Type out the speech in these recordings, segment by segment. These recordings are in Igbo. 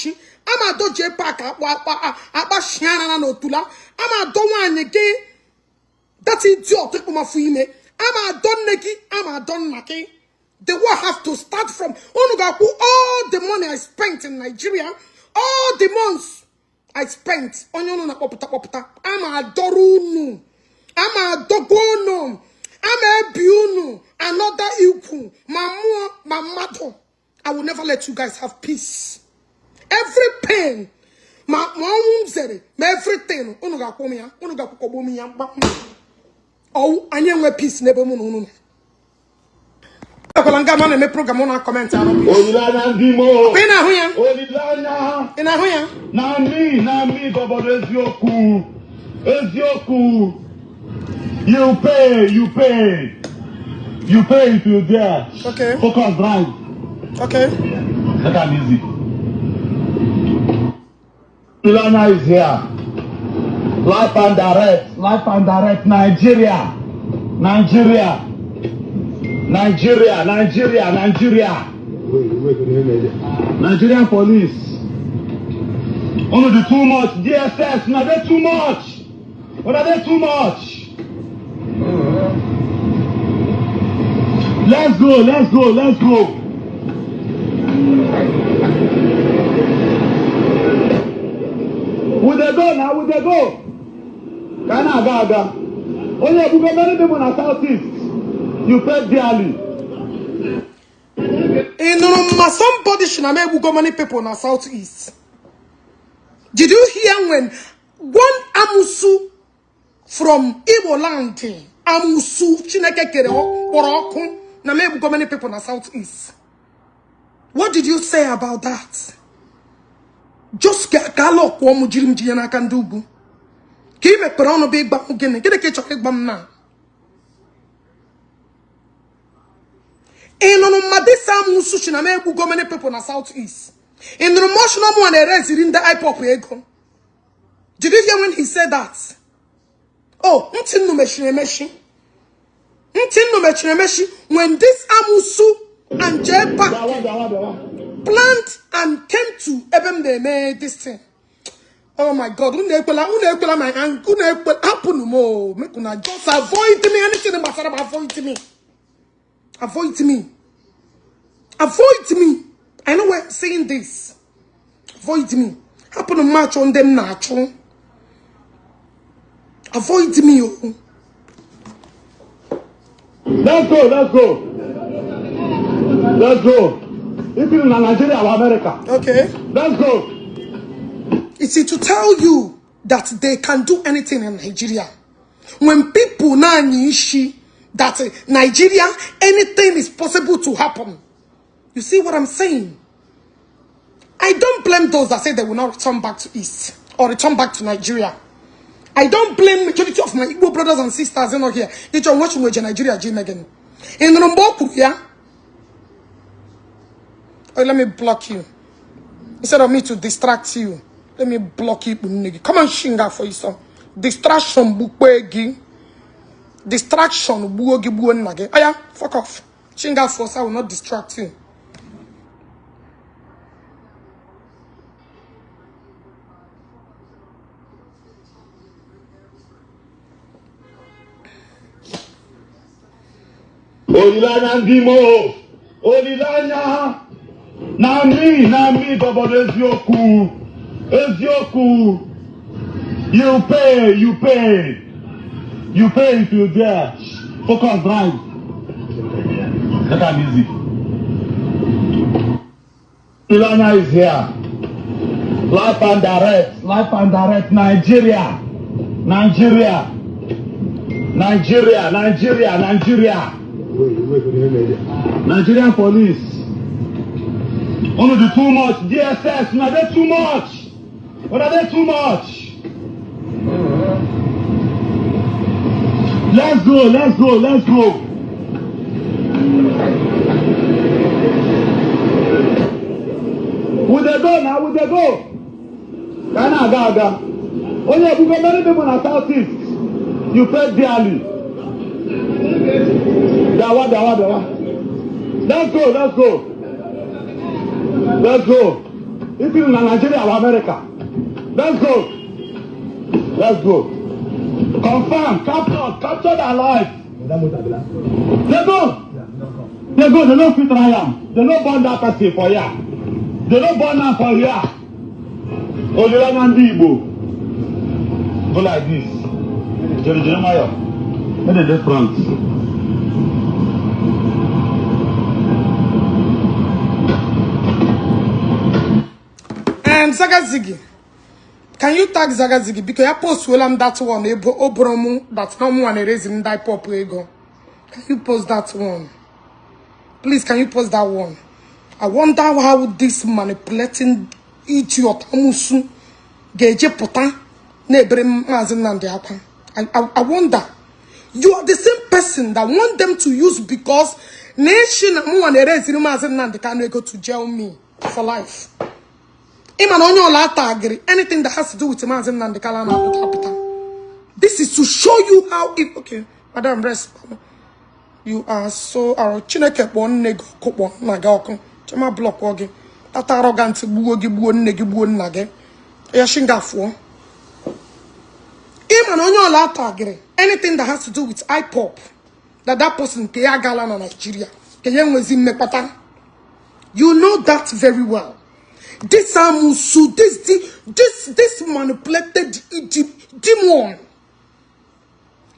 Oshi. Ama adọ JPAC akpọ akpa akpa shiara na otula. Ama adọ nwaanyị gị, that idiot ịkpụmafụ ime. Ama adọ nne gị, ama adọ nna gị. The war have to start from unu ga-akwụ all the money I spent in Nigeria, all the months I spent. Onye unu na-akpọpụta kpọpụta, ama adọrọ unu, ama adọgwa unu, ama ebi unu another ikwu, ma mmụọ ma mmadụ. I will never let you guys have peace. Every pain ma ọnwụ m zere ma everything, unu ga-akwụ m ya, unu ga-akwụkwọgbu m ya mgba. Ọwụ anyị enwe peace n'ebe mụ na unu nọ. Ekwela nga ma na-eme program na comment arụ. Olileanya ndị Imo. Ị na-ahụ ya? Olileanya. Ị na-ahụ ya? Na me gọbọrọ eziokwu. Eziokwu. You pay, you pay. You pay if you dare. Okay. Focus, drive. Okay. Take am easy. Olileanya is here. Live and direct. Live and direct. Nigeria. Nigeria. Nigeria. Nigeria. Nigeria. Nigerian police. Unu dị too much. DSS, una dey too much. Una dey too much. Let's go, let's go, let's go. We dey go now, we dey go. Ka a na-aga aga. Onye ebugo many people na South East. You pay dearly. Ị nụrụ ma somebody shi na m egbugo many people na South East? Did you hear when one amusu from Igbo land, amusu Chineke kere kpọrọ ọkụ na m egbugo many people na South East? What did you say about that? Just ka ala ọkwụọ m jiri m jinye n'aka ndị ugwu. Ka ị mepere ọnụ bụ ịgba m gịnị? Gịnị ka ị chọrọ ịgba m na? Ị nụrụ mma this amusu shi na m egbugo many people na South East? Ị nụrụ ma ọ na mụnwa na-ereziri ndị IPOB ego? Did you hear when he said that? Oh, ntị nnu mechiri emechi. Ntị nnu mechiri emechi when this amusu and JPAC Bịawa, bịawa, bịawa. planned and came to ebe m na-eme this thing. Oh my God, unu ekwela, unu ekwela my unu ekwela, hapụnụ m o, make una just avoid me, anything gbasara m, avoid me. Avoid me. Avoid me. I know why I'm saying this. Avoid me. Hapụnụ m achọ ndị m na-achụ. Avoid me o. Let's go, let's go. Let's go. If you're in Nigeria or America, Okay. let's go. It's to tell you that they can do anything in Nigeria. When people now ishi that Nigeria, anything is possible to happen. You see what I'm saying? I don't blame those that say they will not return back to East or return back to Nigeria. I don't blame majority of my Igbo brothers and sisters in here. They just watch Nigeria gym again. In Rumboku, yeah? Oh, let me block you. Instead of me to distract you, let me block you. Come on, shinga for you, son. Distraction, bukwe. Distraction, buogi buonage. Oh yeah, fuck off. Shinga for I will not distract you. Olileanya ndị Imo. Olileanya. Na me gọbọrọ eziokwu. Eziokwu. You pay, you pay. You pay if you dare. Focus, drive. Take am easy. Olileanya is here. Live and direct. Live and direct. Nigeria. Nigeria. Nigeria. Nigeria. Nigeria. Nigerian police. Unu dị too much. DSS, una dey too much. Una dey too much. Let's go, let's go, let's go. We dey go now, we dey go. Ka a na-aga aga. Onye ebugo many people na South East. You pay dearly. Bịawa, bịawa, bịawa. Let's go, let's go. Let's go. Italy na Nigeria or America. Let's go. Let's go. Confirm, captured, captured alive. They go. They go, they no fit try am. They no born that person for here. They no born am for here. Olileanya ndị Igbo. Go like this. Jere jere nwayọ. Make dem dey front. Zagazigi, can you tag Zagazigi? Because ya postuola m that one ebe o boro m that na mụnwa na-erezi ndị IPOB ego. Can you post that one? Please, can you post that one? I wonder how this manipulating idiot amusu ga-eje pụta na-ebere Maazị Nnamdi akwa. I wonder. You are the same person that want them to use because na echi na mụnwa na-ereziri Maazị Nnamdi Kanu ego to jail me for life. Ịma na onye ọla atagịrị anything that has to do with Maazị Nnamdi Kanu na-apụta apụta. This is to show you how it, okay, Madam, rest. You are so arụ. Chineke kpọọ nne gị ọkụ, kpọọ nna gị ọkụ. Chema block gị. Tata arrogant gbuo gị, gbuo nne gị, gbuo nna gị. Ya shinga fụọ. Ịma na onye ọla atagịrị anything that has to do with IPOB, that person nke ya agala na Nigeria, nke ya enwezi mmekpata. You know that very well. This amusu, this manipulated demon,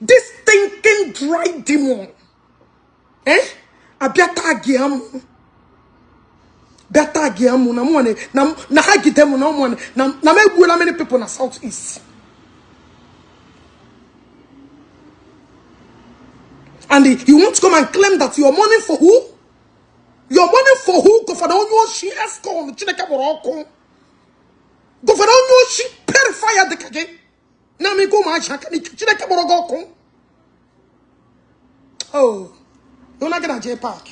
this thinking dry demon, eh? Abịa tag ya mụ, bịa tag ya mụ na mụ na ha gide mụ na mụ na m egbuola many people na South East. And you want to come and claim that you're mourning for who? You're mourning for who? Governor onye oshi escon Chineke kpọrọ ọkụ. Governor onye oshi purifier dịka gị. Na m go ma aja aka n'ike Chineke kpọrọ gị ọkụ. Oh, you're not gonna J Park.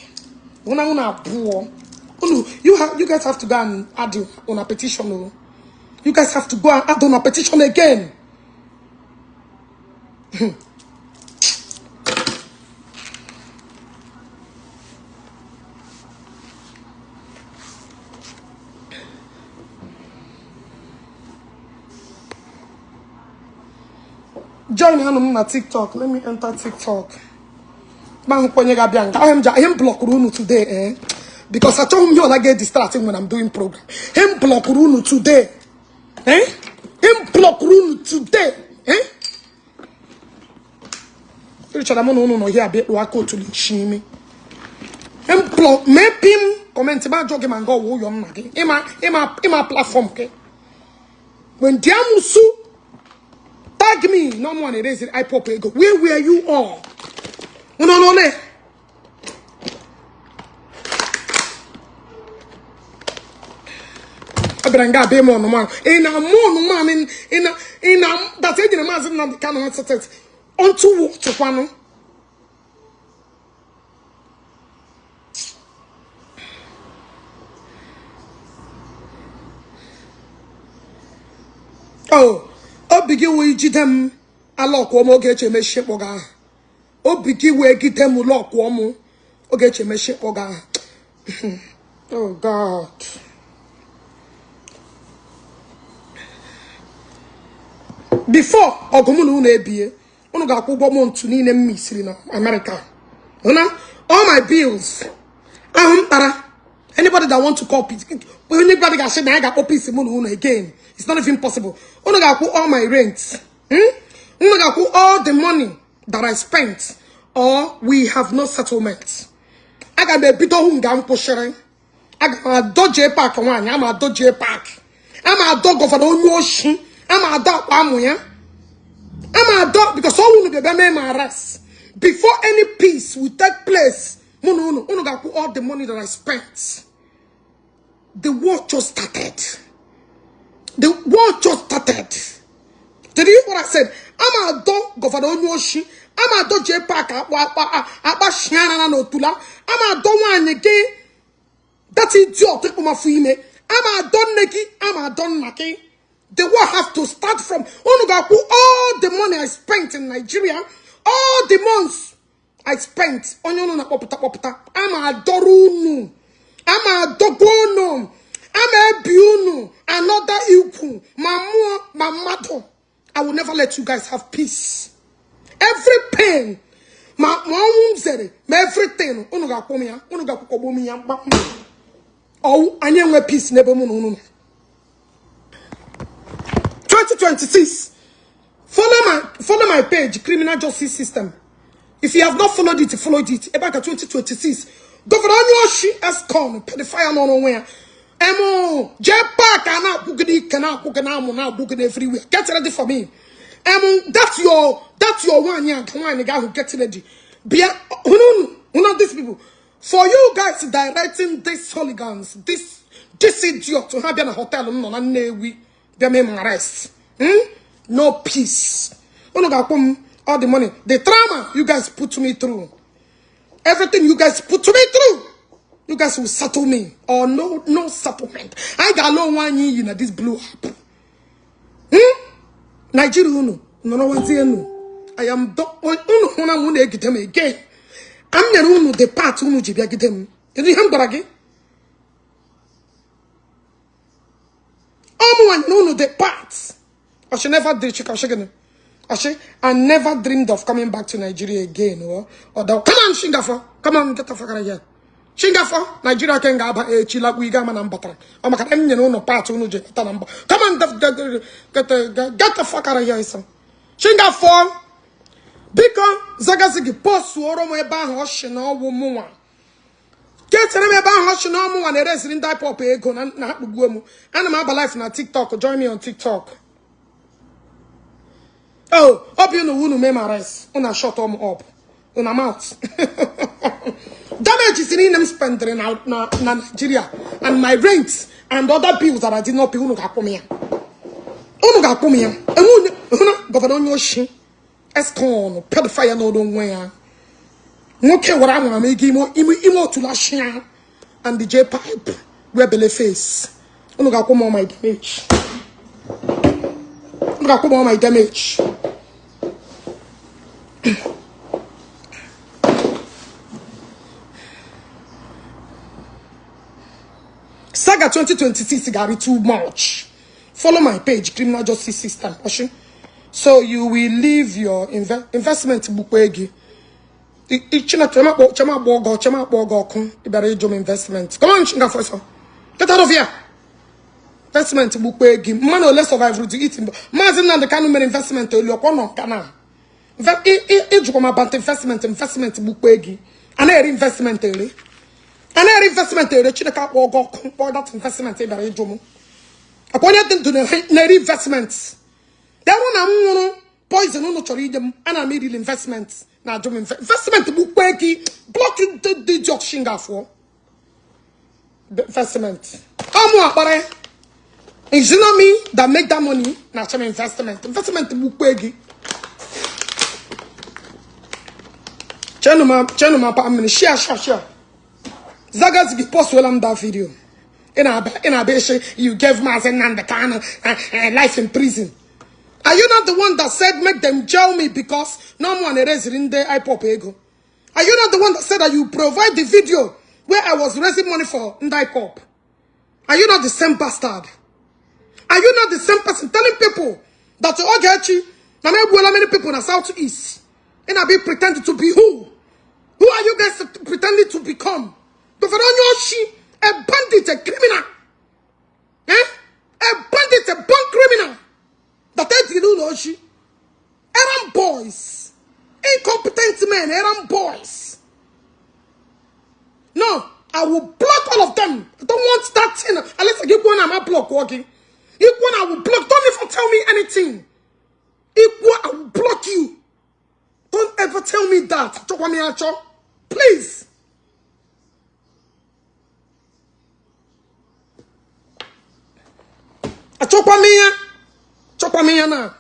Una una abụọ. Unu, you guys have to go and add on a petition. Oh. You guys have to go and add on a petition again. Join anụ m na TikTok. Let me enter TikTok. Ma hụkwa onye ga-abịa nga. Ahụ m ji ihe m blockụrụ unu today, eh? Because achọghị m ihe ọla ga-distract when I'm doing program. Ihe m blockụrụ unu today. Eh? Ihe m blockụrụ unu today. Eh? Ịchọrọ mụ na unu nọ here abịa kpụọ aka otu nchi imi. Ihe m block mepi m comment ma ajọ gị ma nga ọwụ ụyọ m na gị. Ịma ịma ịma platform gị. When Diamusu tag me, no more erase IPOB ego. Where were you all? Unu nọ ole? Ọ bịara nga abịa ime ọnụmanụ. Ị na-amụ ọnụmanụ ị na that enyere Maazị Nnamdi Kanu settled onto what kwanụ? Oh, obi gị wee jide m alọkụọ m oge eche emechi ịkpọ gị aha. Obi gị wee gide m lọkụọ m oge eche emechi ịkpọ gị aha. Oh God. Before ọgụ mụ na unu ebie, unu ga-akwụ ụgwọ month niile m misiri na America. Una, all my bills. Ahụ m kpara. Anybody that want to call peace, anybody ga-asị na ya ga-akpọ peace mụ na unu again. It's not even possible. Unu ga-akwụ all my rent. Unu ga-akwụ all the money that I spent, or we have no settlement. Aga m ebido hụ nga m kwụsịrị. Aga m adọ J Park nwaanyị, ama adọ J Park. Ama adọ governor onye oshi, ama adọ akpa amụ ya. Ama adọ because all unu ga-abịa mee m arrest. Before any peace will take place, mụ na unu, unu ga-akwụ all the money that I spent. The war just started. The war just started. Did you hear what I said? Ama adọ governor onye oshi, ama adọ J Park akpa akpa akpa shiara na n'otula, ama adọ nwaanyị gị that idiot ịkpọmafụ ime, ama adọ nne gị, ama adọ nna gị. The war have to start from unu ga-akwụ all the money I spent in Nigeria, all the months I spent. Onye unu na-akpọpụta kpọpụta, ama adọrọ unu, ama adọgwa unu, Ama ebi unu another ikwu ma mmụọ ma mmadụ. I will never let you guys have peace. Every pain ma ọnwụ m zere ma everything unu ga-akwụ m ya, unu ga-akwụkwọgbu m ya mgba. Ọwụ anyị enwe peace n'ebe mụ na unu nọ. 2026, follow my page, Criminal Justice System. If you have not followed it, follow it. Ebe a ka 2026 Governor onye oshi escon pedophile nọ n'onwe ya. Emu jee park a na-akwụgide ike na-akwụgide amụ na-agbụgide everywhere. Get ready for me. Emu that's your nwaanyị aga nwaanyị ga ahụ, get ready. Bịa hụnụ hụnụ these people. For you guys directing these hooligans, this idiot ha bịa na hotel m nọ na Nnewi bịa mee m arrest. No peace. Unu ga-akwụ m all the money. The trauma you guys put me through. Everything you guys put me through. You guys will settle me. Or no settlement. I got no one in this blue app. Nigeria unu nọrọwazie unu. I am unu hụ na mụ na-egide m again. M nyere unu the part unu ji bịagide m. Kedu ihe m gwara gị? Ọmụnwa nyere unu the part. She never did. She, I never dreamed of coming back to Nigeria again. Or come on, Shingafo. Come on, get the fuck out of here. Shingafo, Nigeria can go chila wiga man batara. Oh my God, I'm no part unu je tana. Come on, get the fuck out of here, son. Shingafo. Biko Zagazigi post oro mo ebe ahụ oshi na ọwụ mụnwa. Ketere m ebe ahụ oshi na ọmụnwa na-eresiri ndị IPOB ego na akpụgbuo m. Ana m aba life na TikTok. Join me on TikTok. Oh, obi unu unu mee m arrest. Una shut them up. Una mouth. Damage is in them spending na Nigeria and my rent and other bills that I did not pay. Unu ga-akwụ m ya. Unu ga-akwụ m ya. Enwe Governor onye oshi. Escon pedophile no onwe ya. Nwoke wara anwa m ego ime otula shia and the J pipe where belle face. Unu ga-akwụ m all my damage. Unu ga-akwụ m all my damage. Saga 2026 got it too much. Follow my page, Criminal Justice System. So you will leave your investment book. Investment. Come on, Chinga. Get out of here. Investment book. Man will survive to eat. Mazi Nnamdi Kanu made investment. Investment book. And investment. And investment. That investment. Investments. They want poison no chọrọ ije m ana m erili investment na ajụ m investment bụ kwe gị block the job shinga for investment. Ọmụ akpara is it not me that make that money na achọ m investment bụ kwe gị. Chenu ma pa mmiri share share. Zagazigi post wela m that video. In a you gave Mazi Nnamdi Kanu life in prison. Are you not the one that said make them jail me because no one erased in the IPOB ego? Are you not the one that said that you provide the video where I was raising money for IPOB? Are you not the same bastard? Are you not the same person telling people that Ogechi, na many people in the Southeast, and I be pretending to be who? Who are you guys pretending to become? A bandit, a criminal. Eh? A bandit, a born criminal. That errand boys, incompetent men, errand boys. No, I will block all of them. I don't want that thing. Unless I give one, I'm a block walking. If one, I will block. Don't even tell me anything. If one, I will block you. Don't ever tell me that. Please. Chokwa me na.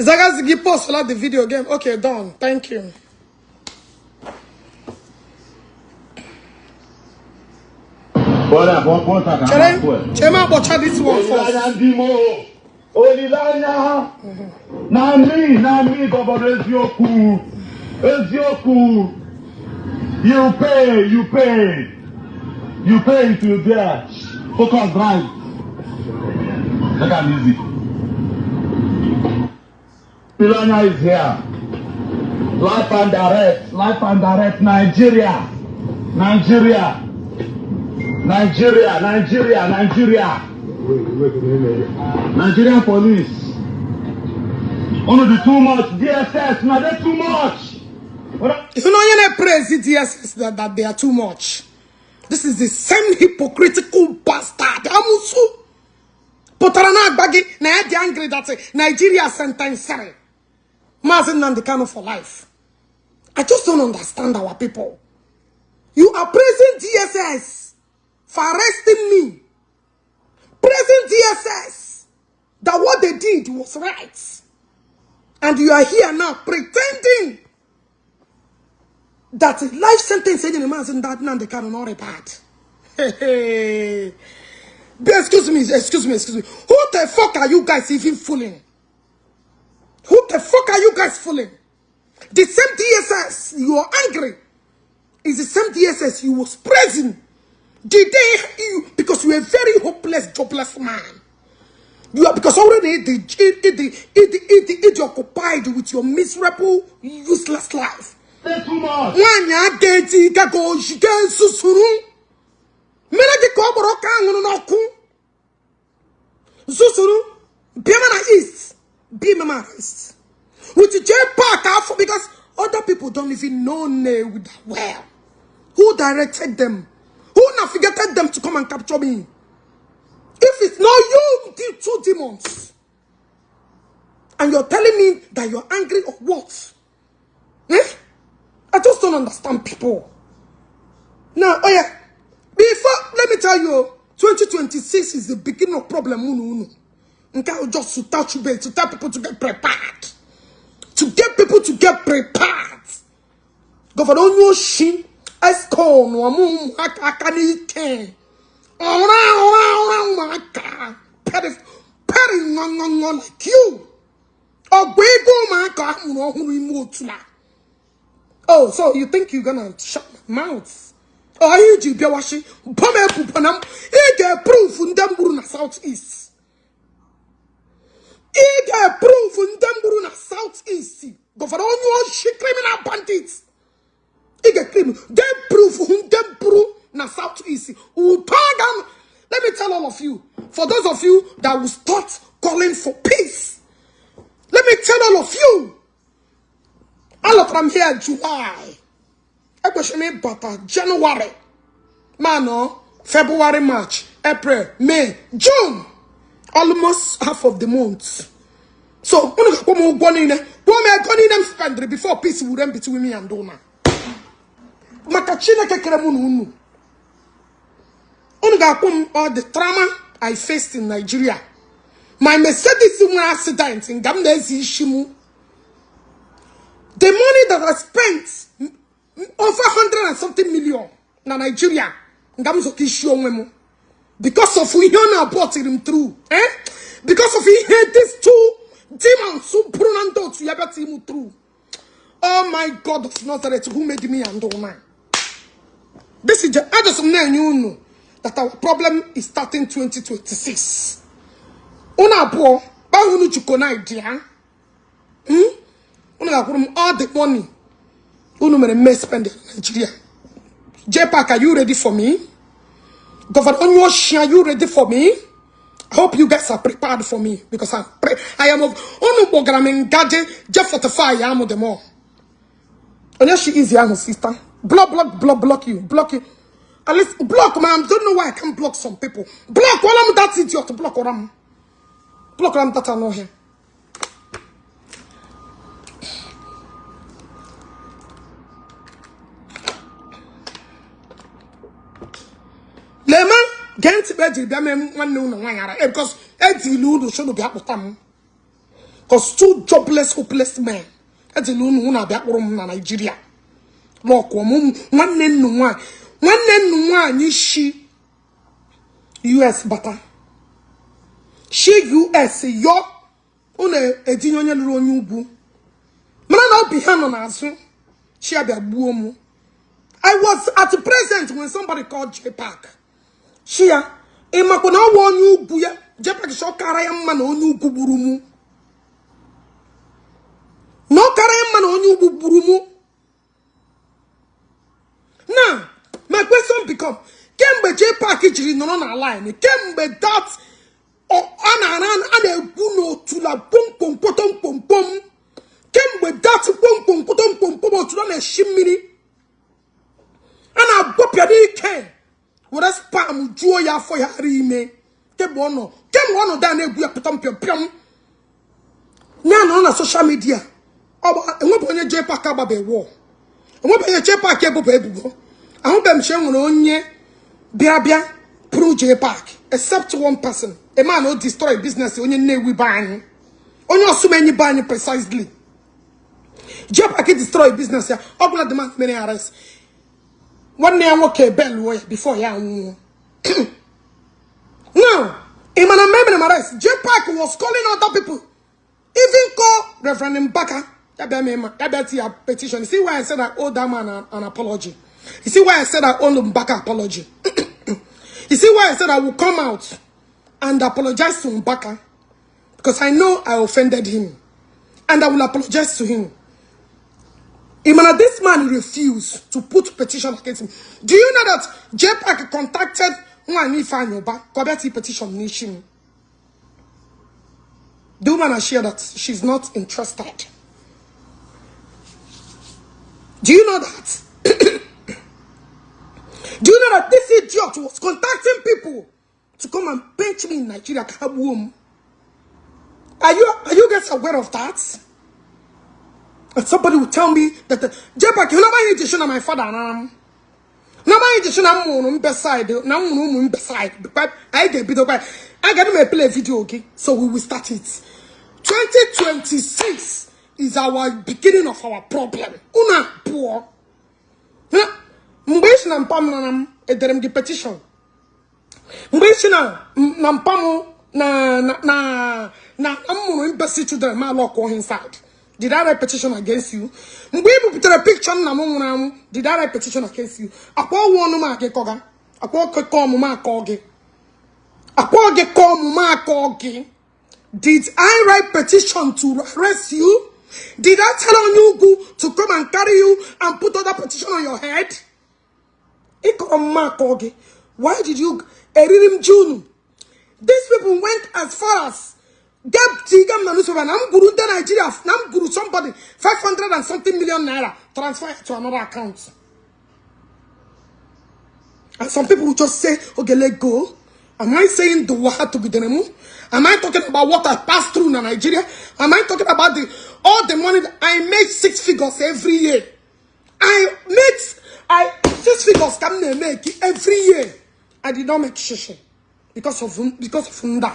Zagazigi post the video game. Okay, done. Thank you. Chere, chere ma kpọcha this one first. Olileanya na me, na me, Governor Eziokwu, Eziokwu, you pay, you pay, you pay if you dare. Focus, drive. Take am easy. Olileanya is here. Life and direct, life and direct, Nigeria, Nigeria, Nigeria, Nigeria, Nigeria. Nigerian police. Unu dị too much. DSS, na dey too much. You know, you know, praise DSS that they are too much. This is the same hypocritical bastard. Amusu. Pụtara na agba gị na ya dị angry that Nigeria sentenced Mazi Nnamdi Kanu for life. I just don't understand our people. You are praising DSS for arresting me. Praising DSS that what they did was right. And you are here now pretending that life sentence in the Mazi Nnamdi Kanu not bad. Hey, hey. Excuse me, excuse me, excuse me. Who the fuck are you guys even fooling? Who the fuck are you guys fooling? The same DSS you are angry is the same DSS you was praising the day you, because you are a very hopeless, jobless man. You are, because already the occupied with your miserable, useless life. Too much. Nwaanyị a ga-eji gaga ojige nsusuru mere gị ka ọ gbọrọ ọka aṅụrụ n'ọkụ zuzuru bịa na east be my arrest with J Park afọ, because other people don't even know Nnewi that well. Who directed them? Who navigated them to come and capture me? If it's not you, the two demons. And you're telling me that you're angry or what? Eh? I just don't understand people. Now, oh yeah. Before, let me tell you, 2026 is the beginning of problem. Unu, unu. Nke just to touch base, to tell people to get prepared. To get people to get prepared. Governor Onyoshi, Escon, Wamu, Aka, N'ike. Ora, ora, ora, ụmụaka. Peri, peri, ngo, ngo, ngo, like you. Ọgwụ ego ụmụaka ahụrụ ọhụrụ ime otu na. Oh, so you think you're gonna shut my mouth? Oh, anyị ji bịawashi, bọm ebubo na m, ị ga-eprove ndị m gburu na South East. Ị ga-eprove ndị m gburu na South East. Governor Onyoshi, criminal bandits. Ị ga-claim, ga-eprove ndị m gburu na South East. Ụtọ ga. Let me tell all of you, for those of you that will start calling for peace, let me tell all of you, alọtara m here July. Ekwesịrị m ịbata January. Ma nọ February, March, April, May, June. Almost half of the month. So, unu ga-akwụ m ụgwọ niile. Kwụọ m ego niile m spendịrị before peace will reign between me and una. Maka Chineke kere mụ na unu. Unu ga-akwụ m all the trauma I faced in Nigeria. My Mercedes nwere accident nga m na-ezi isi mụ. The money that I spent, over 100 and something million na Nigeria, nga m zụta isi onwe m. Because of ihe ọ na-abụọ m through. Eh? Because of ihe these two demons bụrụ na ndị otu ya bịa tiri m through. Oh my God of Nazareth, who made me and all man. This is just, I just na-enye unu that our problem is starting 2026. Unu abụọ, gbanwe unu jikọ na idea. Unu ga-akwụrụ m all the money unu mere mme spend in Nigeria. J Park, are you ready for me? Governor Onyoshi, are you ready for me? I hope you guys are prepared for me because I am of unu kpọgara m nga je je fortify ya amụ them all. Onyoshi easy ahụ sister. Block, block, block, block you, block you. At least block, man. I don't know why I can't block some people. Block all of that idiot. Block all them. Block all them that I know here. Lema, gee ntị kpa ejiri bịa mee nwanne unu nwaanyị ara, because ejiri unu shonu bịa kpụta m. Cause two jobless, hopeless men ejila unu unu abịa kpụrụ m na Nigeria lọkụọ m. Nwanne nnu nwaanyị, nwanne nnu nwaanyị shi US bata, shi US yọ unu edinye onye lụrụ onye ugwu, mana na obi ha nọ n'azụ chi abịa gbuo m. I was at present when somebody called J Park shi ya, ị makwa na ọwa onye ugwu ya. J Park shi ọ kara ya mma na onye ugwu gburu mụ, na ọ kara ya mma na onye ugwu gburu mụ. Now my question become, kemgbe J Park jiri nọrọ na line, kemgbe that a na-ara a na-egwu n'otula kpomkpomkpotom kpomkpom, kemgbe that kpomkpomkpotom kpomkpom otula na-eshi mmiri a na-abọpịa n'ike were sperm juo ya afọ ya ghara ime, kemgbe ọ nọ, kemgbe ọ nọ da na-egwu ya pụta mpịọm pịọm ya nọrọ na social media, enwebụ onye J Park agbabe wọ, enwebụ onye J Park ebubo ebubo. Ahụbeghị m che nwere onye bịa bịa pụrụ J Park except one person, a man who destroy business onye Nnewi be anyị, onye Osumenyi be anyị precisely. J Park destroy business ya, ọ bụla the man mere arrest, nwanne ya nwoke beluo ya before ya anwụọ. Now ị mana mgbe emere m arrest, J Park was calling other people, even call Reverend Mbaka ya bịa mee ma ya bịa ti ya petition. You see why I said I owe that man an apology? You see why I said I owe Mbaka apology? You see why I said I will come out and apologize to Mbaka? Because I know I offended him and I will apologize to him. Imana, this man refused to put petition against him. Do you know that J Park contacted Nwanyi Ifeanyi Uba ka ọ bịa ti petition n'isi m? The woman has shared that she's not interested. Do you know that? Do you know that this idiot was contacting people to come and pinch me in Nigeria? Ka ha gbuo m? Are you guys aware of that? And somebody will tell me that the J Park, you know my na my father na m. Na my na m mụrụ m beside, na m mụrụ ụmụ m beside. Anyị ga-ebido kwa. I got to play video, okay? So we will start it. 2026 is our beginning of our problem. Una poor. Mgbe isi na mpa m na m edere m gị petition. Mgbe isi na mpa m na m mụrụ embassy children ma lock inside. Did I write petition against you? Mgbe ị bupụtara picture nna m nwụrụ anwụ, did I write petition against you? Akwa ọnwụ ọnụ m akịkọ gị. Akwa ọkụkọ ọmụma akọ gị. Akwa gị kọ ọmụma akọ gị. Did I write petition to arrest you? Did I tell Onyugu to come and carry you and put other petition on your head? Ịkọrọ mma akọ gị. Why did you eriri m ji unu? These people went as far as get tiga m na newspaper na m gwuru ndị Nigeria, na m gwuru somebody 500 and something million naira, transfer it to another account. And some people will just say, "Okay, let go." Am I saying the water to be the? Am I talking about what I passed through in Nigeria? Am I talking about the all the money that I make, six figures every year? I make I six figures come make every year. I did not make shishi because of Nda.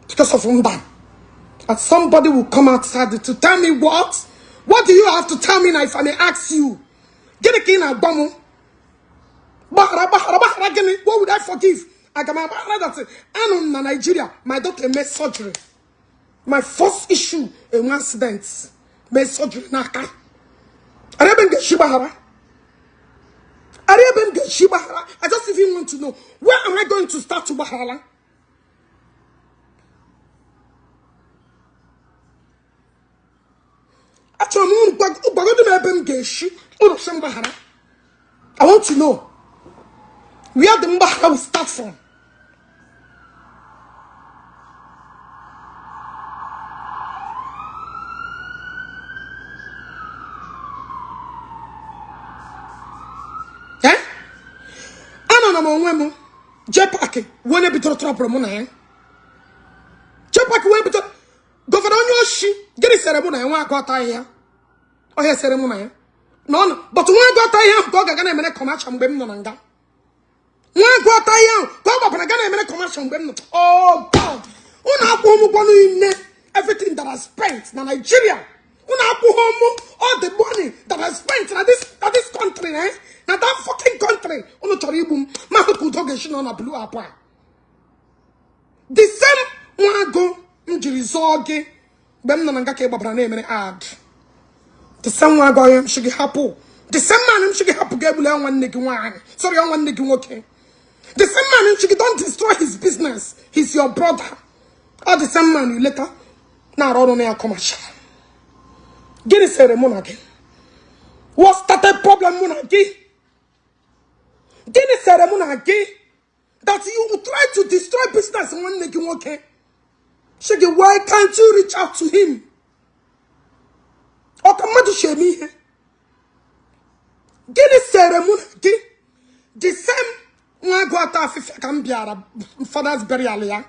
Because of Nda. And somebody will come outside to tell me what? What do you have to tell me now, if I may ask you? Get a king and bomb. Gbaghara, gbaghara, gbaghara gịnị? What would I forgive? Aga m agbaghara that anọ m na Nigeria, my daughter made surgery. My first issue, enwe accident, mee surgery n'aka. Ara ebe m ga-esi gbaghara? Ara ebe m ga-esi gbaghara? I just even want to know, where am I going to start to gbaghara? Achọrọ m unu gwagodo m ebe m ga-esi unu sị m gbaghara. I want to know where the mgbaghara will start from. Eh? Anọ m onwe m J Park onye bidoro trouble mụ na ya. J Park wee bidoro governor onye oshi, gịnị sere mụ na ya? Nwa agụ ata ahịhịa ọhịa sere mụ na ya na ọ nọ, but nwa agụ ata ahịhịa ahụ ka ọ ga-aga na-emere commercial mgbe m nọ na nga. Nwa agụ ata ahịhịa ahụ ka ọ gbapara ga na-emere commercial mgbe m nọ. Oh God, unu akwụ m ụgwọ niile. Everything that I spent na Nigeria, unu akwụghị mụ all the money that I spent na this country, eh? Na that fucking country. Unu chọrọ igbu m ma hụ ka udo ga-esi nọ na blue app a. The same nwa agụ m jiri zọọ gị mgbe m nọ na nga ka ị gbabara na-emere ad. The same nwa agụ m shi gị hapụ. The same man m shi gị hapụ ga-egbula nwanne gị nwaanyị. Sorry, nwanne gị nwoke. The same man m shi gị don't destroy his business. He's your brother. All the same man you later na-arụ ọrụ na ya commercial. Gịnị sere mụ na gị? What started problem mụ na gị? Gịnị sere mụ na gị? That you try to destroy business nwanne gị nwoke. Shi gị, why can't you reach out to him? Ọ ka mmadụ si eme ihe. Gịnị sere mụ na gị? The same nwa agụ ata afịfịa ka m bịara father's burial ya.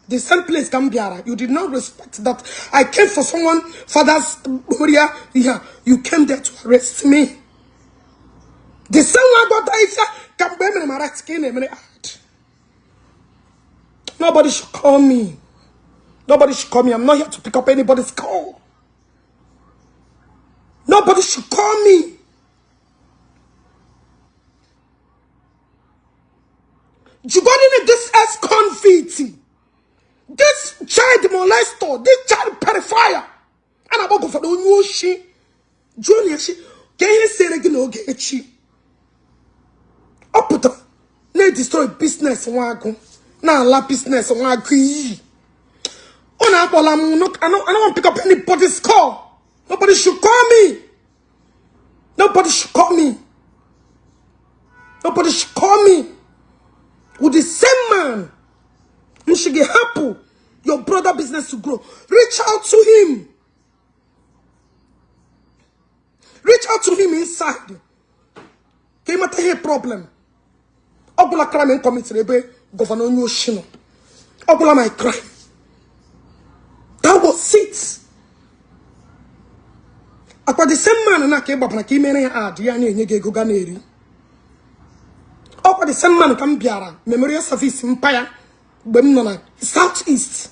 The same place ka m bịara. You did not respect that I came for someone father's burial. Yeah, you came there to arrest me. The same nwa agụ ata afịfịa ka mgbe e mere m arrest ka ị na-emere ad. Nobody should call me. Nobody should call me. I'm not here to pick up anybody's call. Nobody should call me. Regarding this ex-convict, this child molester, this child pedophile, and I'm going for the onye oshi. Jụọ ya shi, ka ihe sere gị n'oge echi. Ọ pụtara na-destroy business nwa agụ, na-ala business nwa agụ iyi. Ọ na-akpọla m, no, I don't want to pick up anybody's call. Nobody should call me. Nobody should call me. Nobody should call me. With the same man, you should get happy your brother business to grow. Reach out to him. Reach out to him inside. Ka ị mata ihe problem. Ọ bụla crime m committed ebe governor onye oshi nọ. Ọ bụla my crime. That was it. Akwa the same man na ka ị gbabara ka ị mere ya ad ya na-enye gị ego ga na-eri. Ọkwa the same man ka m bịara memorial service mpa ya mgbe m nọ na South East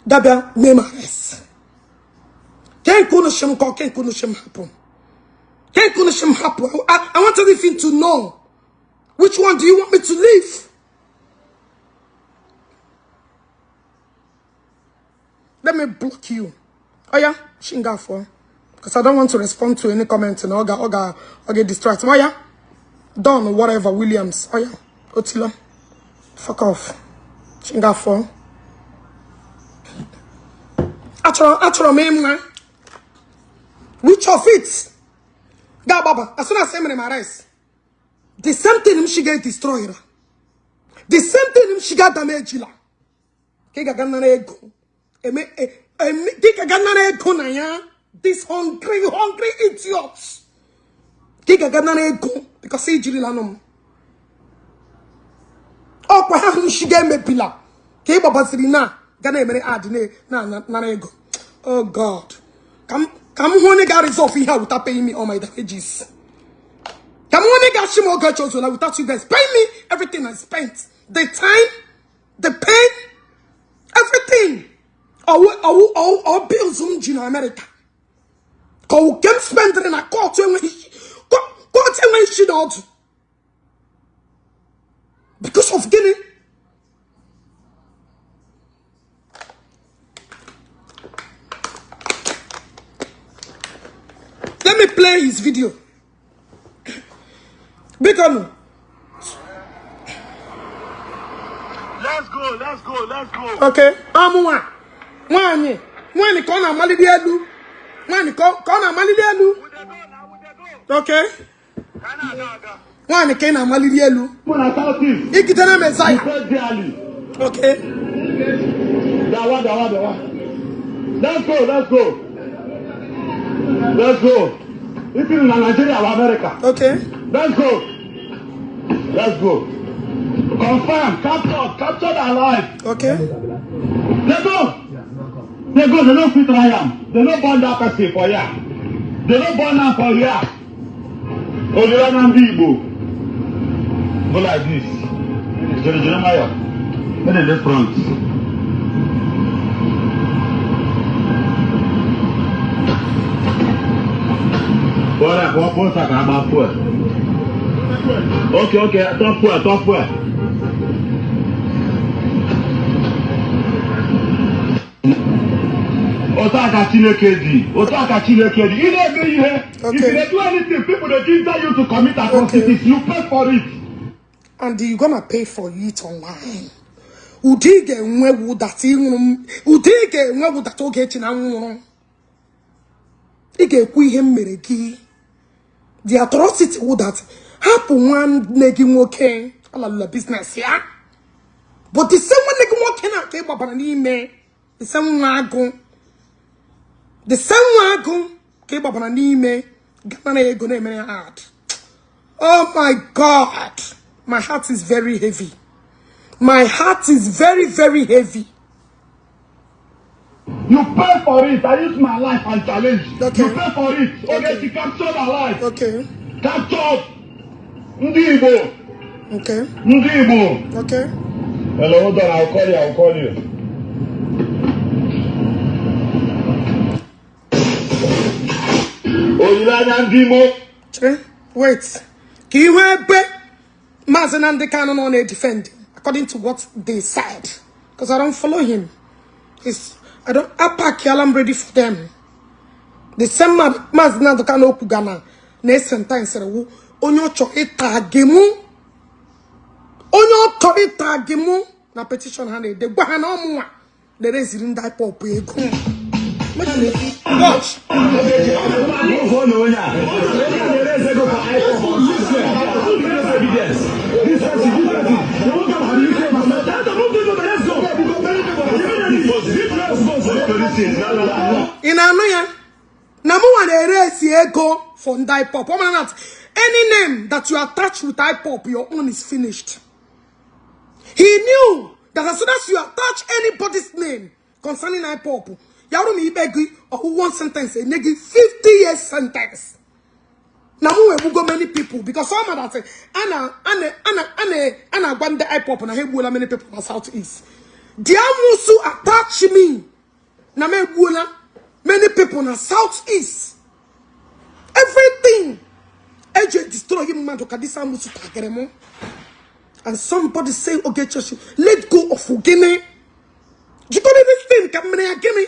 gabịa mee m arrest. Ke nke unu shi m kọ, ke nke unu shi m hapụ. Ke nke unu shi m hapụ. I want everything to know. Which one do you want me to leave? Let me block you. Oh yeah, shinga for. Because I don't want to respond to any comment and oga oga oga distract. Oh yeah, Don whatever Williams. Oh yeah, Otila, fuck off. Shinga for. Achọrọ m ịma which of it ga-agbaba as soon as e mere m arrest. The same thing m shiga destroy. The same thing m shiga damage la. Ka ị ga-aga nara ego. Eme eme ka ị ga-aga nara ego na ya. This hungry, hungry idiots. Ka ị ga-aga nara ego because ị jirila nụ m. Ọkwa ha hụ shiga emebila ka ị gbabaziri na ga na-emere ad na nara ego. Oh God. Ka m hụ onye ga-resolve ihe a without paying me all my damages. Ka m hụ onye ga-achị m oge chozola without you guys paying me everything I spent. The time, the pain, everything. Ọwụ bills m ji na America. Ka ọwụ ke m spendịrị na court enweghị court enweghị isi na ọdụ. Because of gịnị? Let me play his video. Biko nụ. Let's go, let's go, let's go. Okay. Ọmụnwa. Nwaanyị. Nwaanyị ka ọ na-amalili elu. Nwaanyị ka ọ na-amalili elu. We dey go now, we dey go. Okay. Ka na aga aga. Nwaanyị ka ị na-amalili elu. Mụ na South East. Igidere Messiah. Federally. Okay. Dawa, dawa, dawa. Let's go, let's go. Let's go. If you na Nigeria or America. Okay. Let's go. Let's go. Confirm, captured, captured alive. Okay. They go. They go, they no fit try am. They no born that person for here. They no born am for here. Olileanya ndị Igbo. Go like this. Jere jere nwayọ. Make dem dey front. Pụọ pụọ. Okay, okay, top fuel, top fuel. Otu aka Chineke dị, otu aka Chineke dị. Ị na-eme ihe, if you dey do anything, people dey ginger you to commit atrocities, you pay for it. And you're gonna pay for it online. Ụdị ị ga-enwe wụdata ịnwụrụ m, ụdị ị ga-enwe wụdata Ogechi na nwụrụ. Ị ga-ekwu ihe m mere gị. The atrocity wụdata hapụ nwanne gị nwoke alalụla business ya. But the same nwanne gị nwoke na ka ị gbabara n'ime, the same nwa agụ, the same nwa agụ ka ị gbabara n'ime ganara ego na-emere ya ad. Oh my God, my heart is very heavy. My heart is very, very heavy. You pay for it. I use my life and challenge. Okay. You pay for it. Okay. Ogechi captured alive. Okay, Captured. Ndị Igbo. okay, Ndị Igbo. okay. Hello, hold on. I'll call you. I'll call you. Olileanya ndị Imo. Chere, wait. Ka ihu ebe Maazị Nnamdi Kanu nọ na-edefend according to what they said. Because I don't follow him. It's, I don't, apakiala m ready for them. The same man, Maazị Nnamdi Kanu okwuga na na-esentensịrị wụ onye ọ chọrọ ịta gị mụ, onye ọ chọrọ ịta gị mụ na petition ha na-ede gwa ha na ọmụnwa na-ereziri ndị IPOB ego. Watch. Ị na-anụ ya na mụnwa na-ere esi ego for ndị IPOB. Ọ mara na any name that you attach with IPOB, your own is finished. He knew that as soon as you attach anybody's name concerning IPOB, ya bụrụ ma ikpe gị ọwụ one sentence enye gị 50 years sentence. Na mụ egbugo many people because ọ ma that a na-agwa ndị IPOB na ha egbuola many people na South East. The amusu attach me na m egbuola many people na South East. Everything eji destroy mmadụ ka this amusu tagịrị mụ. And somebody say, Ogechi, let go of Ogene. Jikọrọ this thing ka mmiri ya gịnị?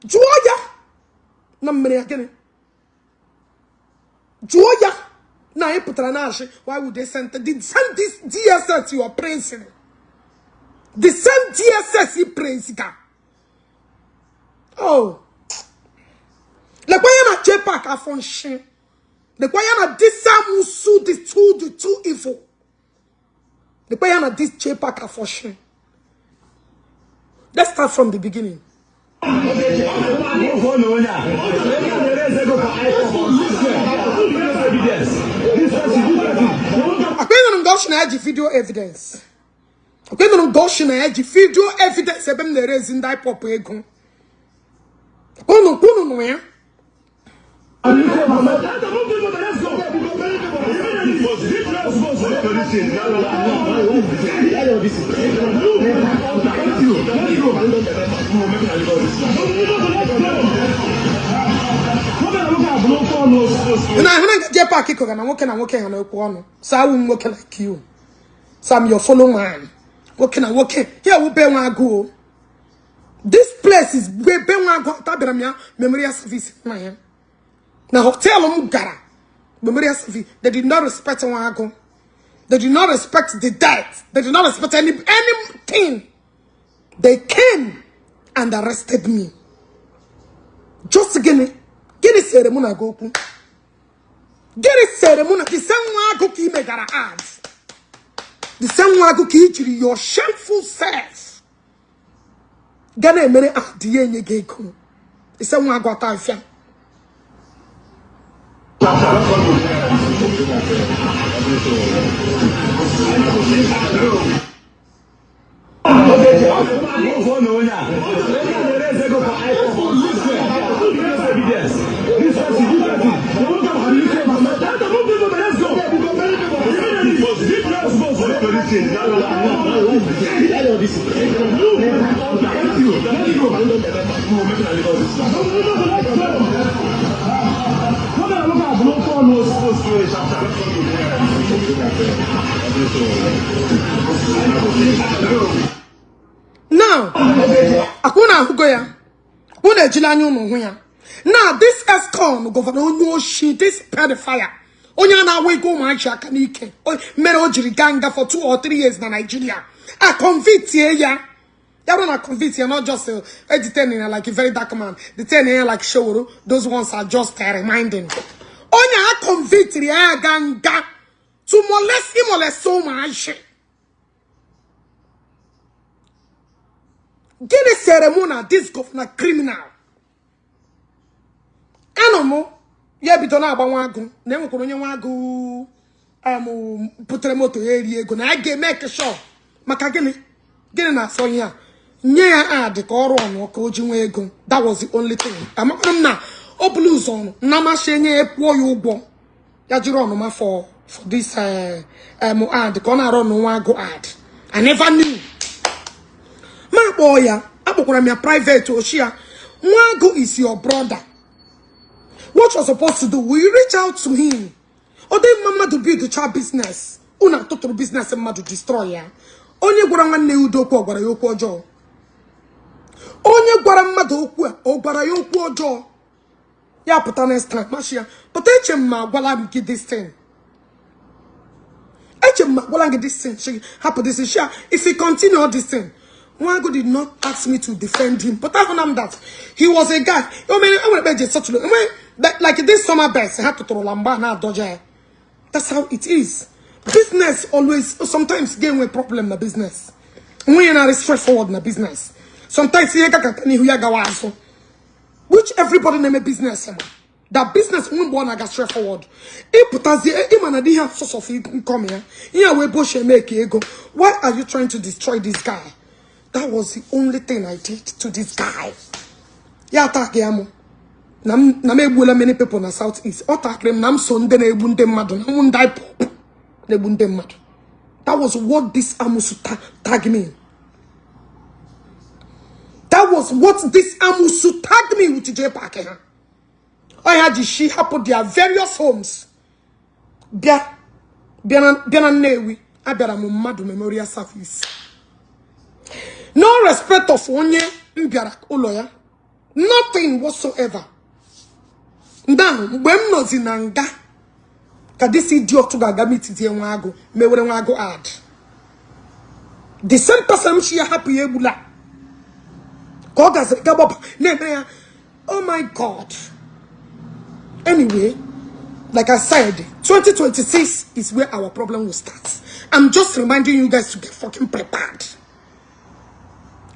Jụọ ya na mmiri ya gịnị? Jụọ ya na anyị pụtara na ashị, why would they send the same this DSS you are praising? The same DSS you praise ga. Oh. Lekwa ya na JPAC afọ nshi. Lekwa ya na this amusu, the two evil. Lekwa ya na this JPAC afọ nshi. Let's start from the beginning. Akwenụrụ m Goshi na ya ji video evidence. Akwenụrụ m Goshi na ya ji video evidence ebe m na-erezi ndị IPOB ego. Unu kwunu nụ ya. Ị na-ahụ na nke JPAC kọga na nwoke ha na-ekwu ọnụ. So awụ m nwoke like you. So I'm your follow man. Nwoke na nwoke. Here wụ be nwa agụụ. This place is be nwa agụ atabịara m ya memorial service na ya. Na hotel m gara memorial service, they did not respect nwa agụ. They did not respect the death. They did not respect anything. They came and arrested me. Just gịnị? Gịnị sere mụ na gị okwu? Gịnị sere mụ na the same nwa agụ ka ị megara ad? The same nwa agụ ka ị jiri your shameful self ga na-emere ad ya enye gị ego. The same nwa agụ ata afịa. Now, akwa unu ahụgo ya, unu ejila anya unu hụ ya. Now, this ex-con governor, onye oshi, this pedophile, onye a na-awa ego ụmụachi aka n'ike mere o jiri gaa nga for 2 or 3 years na Nigeria, a convict ya. Ya bụrụ na convict ya, not just detain ya like a very dark man, detain ya like Sowore. Those ones are just reminding. Onye a convict ya ga nga to molest, molest ụmụachi. Gịnị sere mụ na this governor criminal? Anọ m ya ebido na-agba nwa agụ na enwekwara onye nwa agụ butere moto ya eri ego na ya ga-eme sure. Maka gịnị? Gịnị na-asọ ihe a nye ya ad ka ọrụ ọnụ ka o ji nwee ego? That was the only thing. Amakwana m na o bulu ụzọ ọnụ na masị enye ya, kwụọ ya ụgwọ ya jiri ọnụma for this ad ka ọ na-arụ ọnụ nwa agụ ad. I never knew. Ma kpọọ ya, akpọkwara m ya private, oshi ya nwa agụ is your brother. What you're supposed to do, will you reach out to him? Ọ dị mma mmadụ build cha business, unu atụtụrụ business mmadụ destroy ya. Onye gwara nwanne ya udo okwu, ọ gwara ya okwu ọjọọ. Onye gwara mmadụ okwu a, ọ gwara ya okwu ọjọọ. Ya pụta next time, mashi ya pụta. Eche m ma agwala m gị this thing, eche m ma agwala gị this thing. Shi hapụ this thing. Shia, if he continue all this thing. Nwago did not ask me to defend him, but ahụna m that he was a guy o mere enwere ekpe eji settle enwe like this summer best ha tụtụrụla mgbe a na-adọja ya. That's how it is. Business always sometimes ga-enwe problem na business. Nwunye na straightforward na business, sometimes ihe gakata n'ihu ya gawa azụ, which everybody na-eme business ma that business nwe mgbe ọ na-aga straightforward. Ịpụtazie ịma na ihe source of income ya, ihe a wee boshi eme ka ego. Why are you trying to destroy this guy? That was the only thing I did to this guy. Ya attack ya mụ na m egbuola many people na South East. Ọ takịrị m na m so ndị na-egbu ndị mmadụ, na mụ ndị IPOB na-egbu ndị mmadụ. That was what this amusu tag me. That was what this amusu tagged me with. J Park ha ọ ya ji shi hapụ their various homes bịa bịa na Nnewi. Abịara m mmadụ memorial service, no respect of onye m bịara ụlọ ya, nothing whatsoever. Now, mgbe m nọzi na nga ka this idiot ga-aga mitizie nwa agụ, mewere nwa agụ ad. The same person m shi ya hapụ ya egbula ka ọ gaziri ga gbaba na-eme ya. Oh my God. Anyway, like I said, 2026 is where our problem will start. I'm just reminding you guys to get fucking prepared,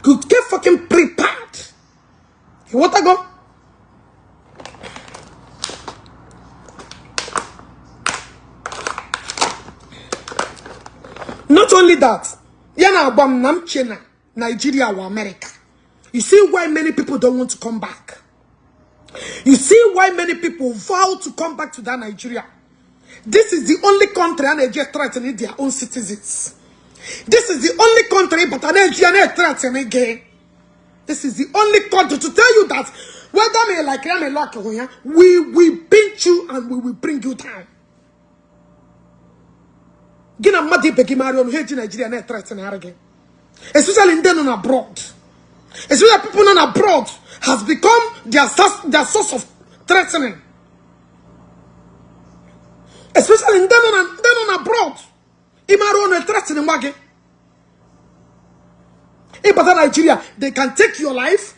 to get fucking prepared. You want to go? Not only that, ya na-agba m na m che na Nigeria or America. You see why many people don't want to come back? You see why many people vow to come back to that Nigeria? This is the only country and Nigeria threatening their own citizens. This is the only country, but Nigeria threatening again. This is the only country to tell you that whether me like me like we will pinch you and we will bring you down. Gị na mmadụ ibe gị mara ọnụ ha eji Nigeria na-ethreaten gị, especially ndị nọ na abroad, especially people nọ na abroad has become their source of threatening, especially ndị nọ na abroad. Ịmara ọnụ threatening nwa gị ịbata Nigeria, they can take your life.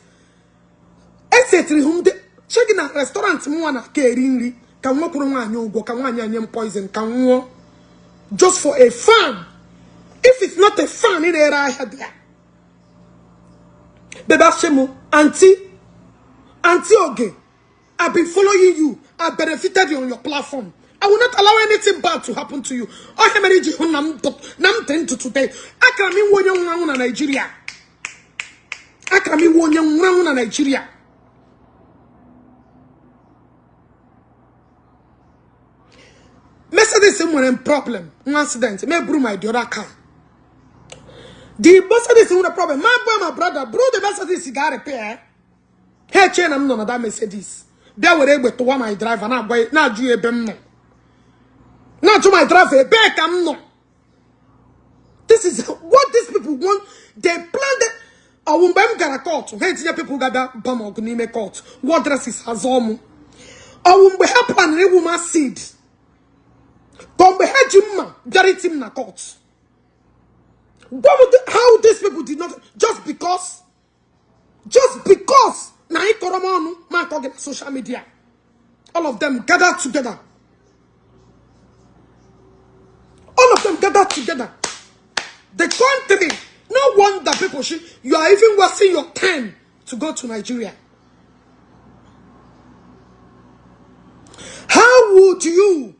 Esetiri hụ ndị che gị na restaurant nwa na aka eri nri ka nwa kwuru nwaanyị ụgwọ ka nwaanyị anye m poison ka m nwụọ just for a fan. If it's not a fan ị na-ere ahịa dị ya bebe asị m, aunty, Aunty Oge, I've been following you. I benefited on your platform. I will not allow anything bad to happen to you. Ọhịa mere iji hụ na m na m dị ndụ today. Akara m iwe onye nwụrụ anwụ na Nigeria. Akara m iwe onye nwụrụ anwụ na Nigeria. Mercedes m nwere problem, nwa accident, me buru my the other car. The Mercedes nwere problem. My boy, my brother, buru the Mercedes ga repair. Ha eche na m nọ na that Mercedes. Bịa were egbe tụwa my driver na-agwa na-ajụ ya ebe m nọ. Na-ajụ my driver ebee ka m nọ. This is what these people want. They planned it. Ọwụ mgbe m gara court, ha etinye people ga-abịa ba m ọgụ n'ime court. War dresses azọ mụ. Ọwụ mgbe ha planere ịwụ m acid. Ka mgbe ha ji mma bịara iti m na court. How these people did not, just because na ị kọrọ m ọnụ ma akọ gị na social media. All of them gathered together. All of them gathered together. The country, no wonder people, you are even wasting your time to go to Nigeria. How would you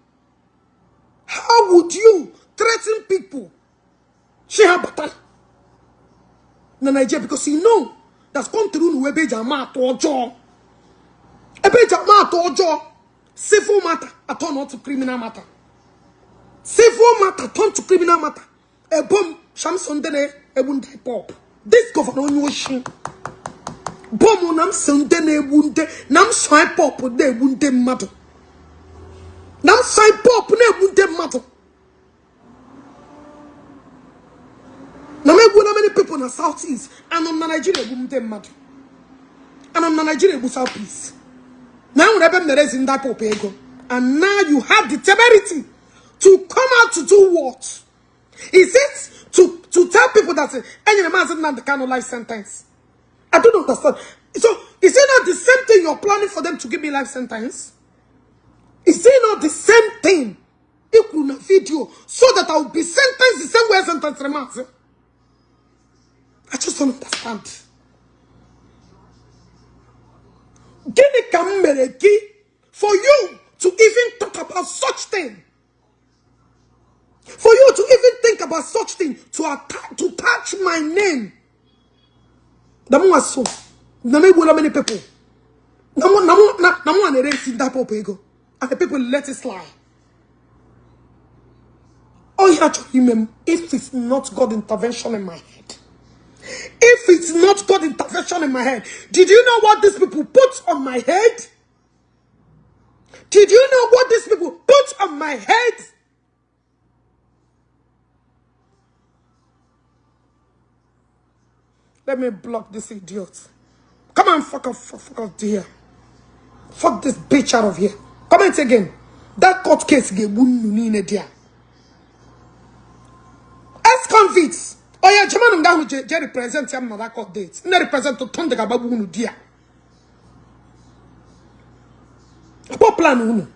threaten people? She had battle na Nigeria because you know that's country unu ebe eji ama atụ ọjọọ. Ebe eji ama atụ ọjọọ. Civil matter turn to criminal matter. Civil matter turn to criminal matter. Ebom Shamson ndị na-egbu ndị pop. This governor onye oshi. Bom na m so ndị na-egbu ndị na m so pop na-egbu ndị mmadụ. Na m so pop na-egbu ndị mmadụ. Na m egbuola many people na South East. Anọ m na Nigeria egbu ndị mmadụ. Anọ m na Nigeria egbu South East. Na enwere ebe m na-erezi ndị pop ego. And now you have the temerity to come out to do what? Is it to tell people that enyere Maazị Nnamdi Kanu life sentence? I don't understand. So is it not the same thing you're planning for them to give me life sentence? Is it not the same thing? Ikwuru na video so that I will be sentenced the same way I sentenced Maazị. I just don't understand. Gịnị ka m mere gị for you to even talk about such thing? For you to even think about such thing, to attack, to touch my name. Na mụ so. Na me egbuola many people. Na mụ na mụ na mụ na-eresi ndị pop ego. And the people let it slide. All you have to remember, if it's not God intervention in my head. If it's not God intervention in my head. Did you know what these people put on my head? Did you know what these people put on my head? Let me block this idiot. Come on, fuck off, fuck off here. Fuck this bitch out of here. Comment again. That court case ga-egbu nnu niile there. Ex-convicts. Oh yeah, German nga ahụ je represent ya na that court date. Nne represent Tunde ga-agbagbu unu there. What plan unu?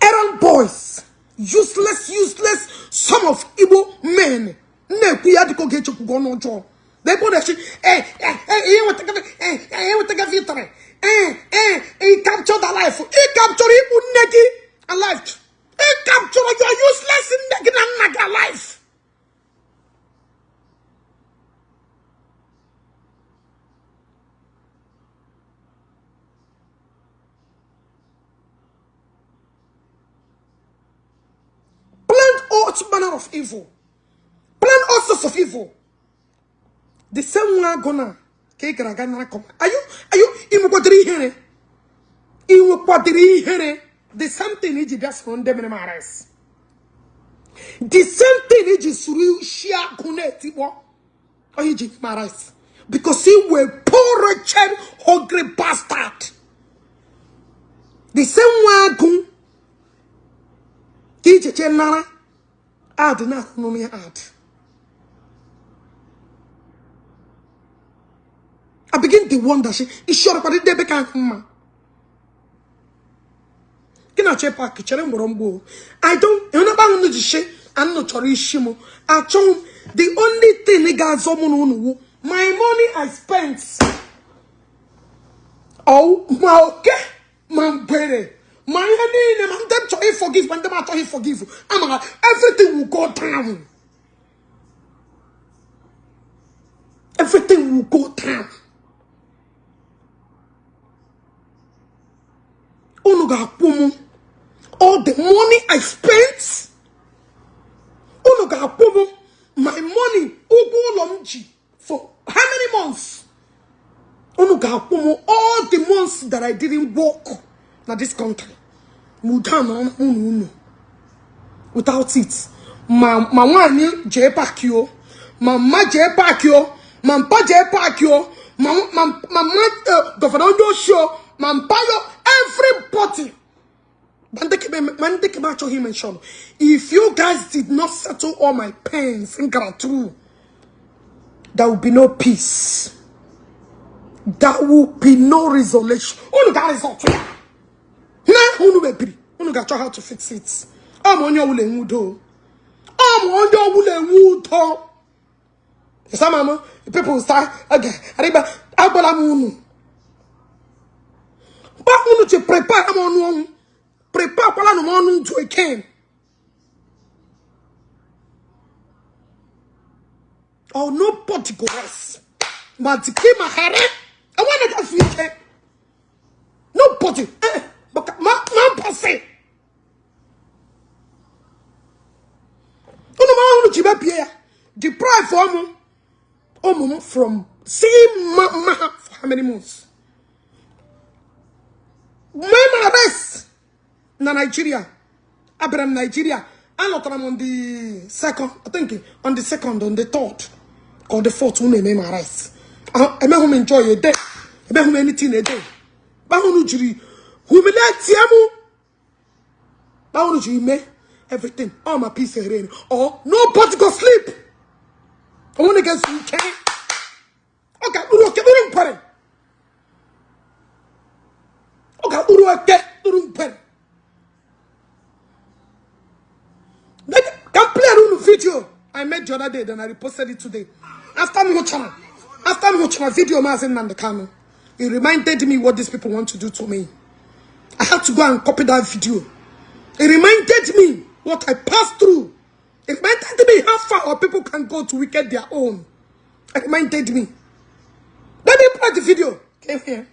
Errand boys. Useless, useless. Some of Igbo men. Na-ekwu ya dịka oge echekwugo ọnụ ọjọọ. Na ebe ọ na-echi, enwetaga victory. He captured alive. He captured igbu nne gị alive. He captured your useless nne gị na nna gị alive. Planned all manner of evil. Plan all sorts of evil. The same one gonna come. Are you ihere? Ihere. The same thing iji bịa soro ndị mere m arrest. The same thing iji suru shia gụ na-etikpọ. Onye ji m arrest. Because he were poor, wretched, hungry bastard. The same one gụ ka iji che nara ad na ahụ ya ad. I begin to wonder, she is sure about the baby mma. Kina chepa kichere mborombo. I don't you know about no she and no chori shimo. Achong the only thing nigga zomu my money I spent. Oh my okay, my pere. My honey, man them to forgive, man them to forgive. I'm everything will go down. Everything will go down. Unu ga-akwụ m all the money I spent. Unu ga-akwụ m my money ụgwọ ụlọ m ji for how many months? Unu ga-akwụ m all the months that I didn't work na this country. Ma udo anọrọ na mụ na unu. Without it, ma nwaanyị JPAC o, ma mma JPAC o, ma mpa JPAC o, ma governor onye oshi o, ma mpa yo, everybody, ma ndị kebe achọghị mention. If you guys did not settle all my pains m gara through, there will be no peace, there will be no resolution. Unu ga result ya na unu mebiri, unu ga-achọ how to fix it. Ọ ma onye ọbụla enwe udo, ọ ma onye ọbụla enwe udo. Some mama people start okay. Ariba agbala m unu ba unu ji prepare m ọnụ ọnwụ, prepare kwala m ọnụ ndụ again. Oh, nobody go rest. Ma dike ma here. I want to get ike. Nobody. Ma mpọsị. Unu ma unu ji mebie ya. Deprive ụmụ m from seeing mma ha for how many months? Mee m arrest na Nigeria. Abịara m Nigeria. Alọtara m on the second, I think on the second, on the third, or the fourth, unu eme m arrest. Emeghụ m enjoy a day. Emeghụ m anything a day. Bahunu jiri humiliate m. Bahunu jiri mee everything. All my peace here. Or nobody go sleep. I want to get some ike. Ọ ga-akpụrụ oke kpụrụ nkwere. Ọ ga-akpụrụ oke kpụrụ nkwere. Can play unu video I made the other day, then I reposted it today. After m hụchara video Maazị Nnamdi Kanu, it reminded me what these people want to do to me. I had to go and copy that video. It reminded me what I passed through. It reminded me how far our people can go to wicked their own. It reminded me. Let me play the video. Came here.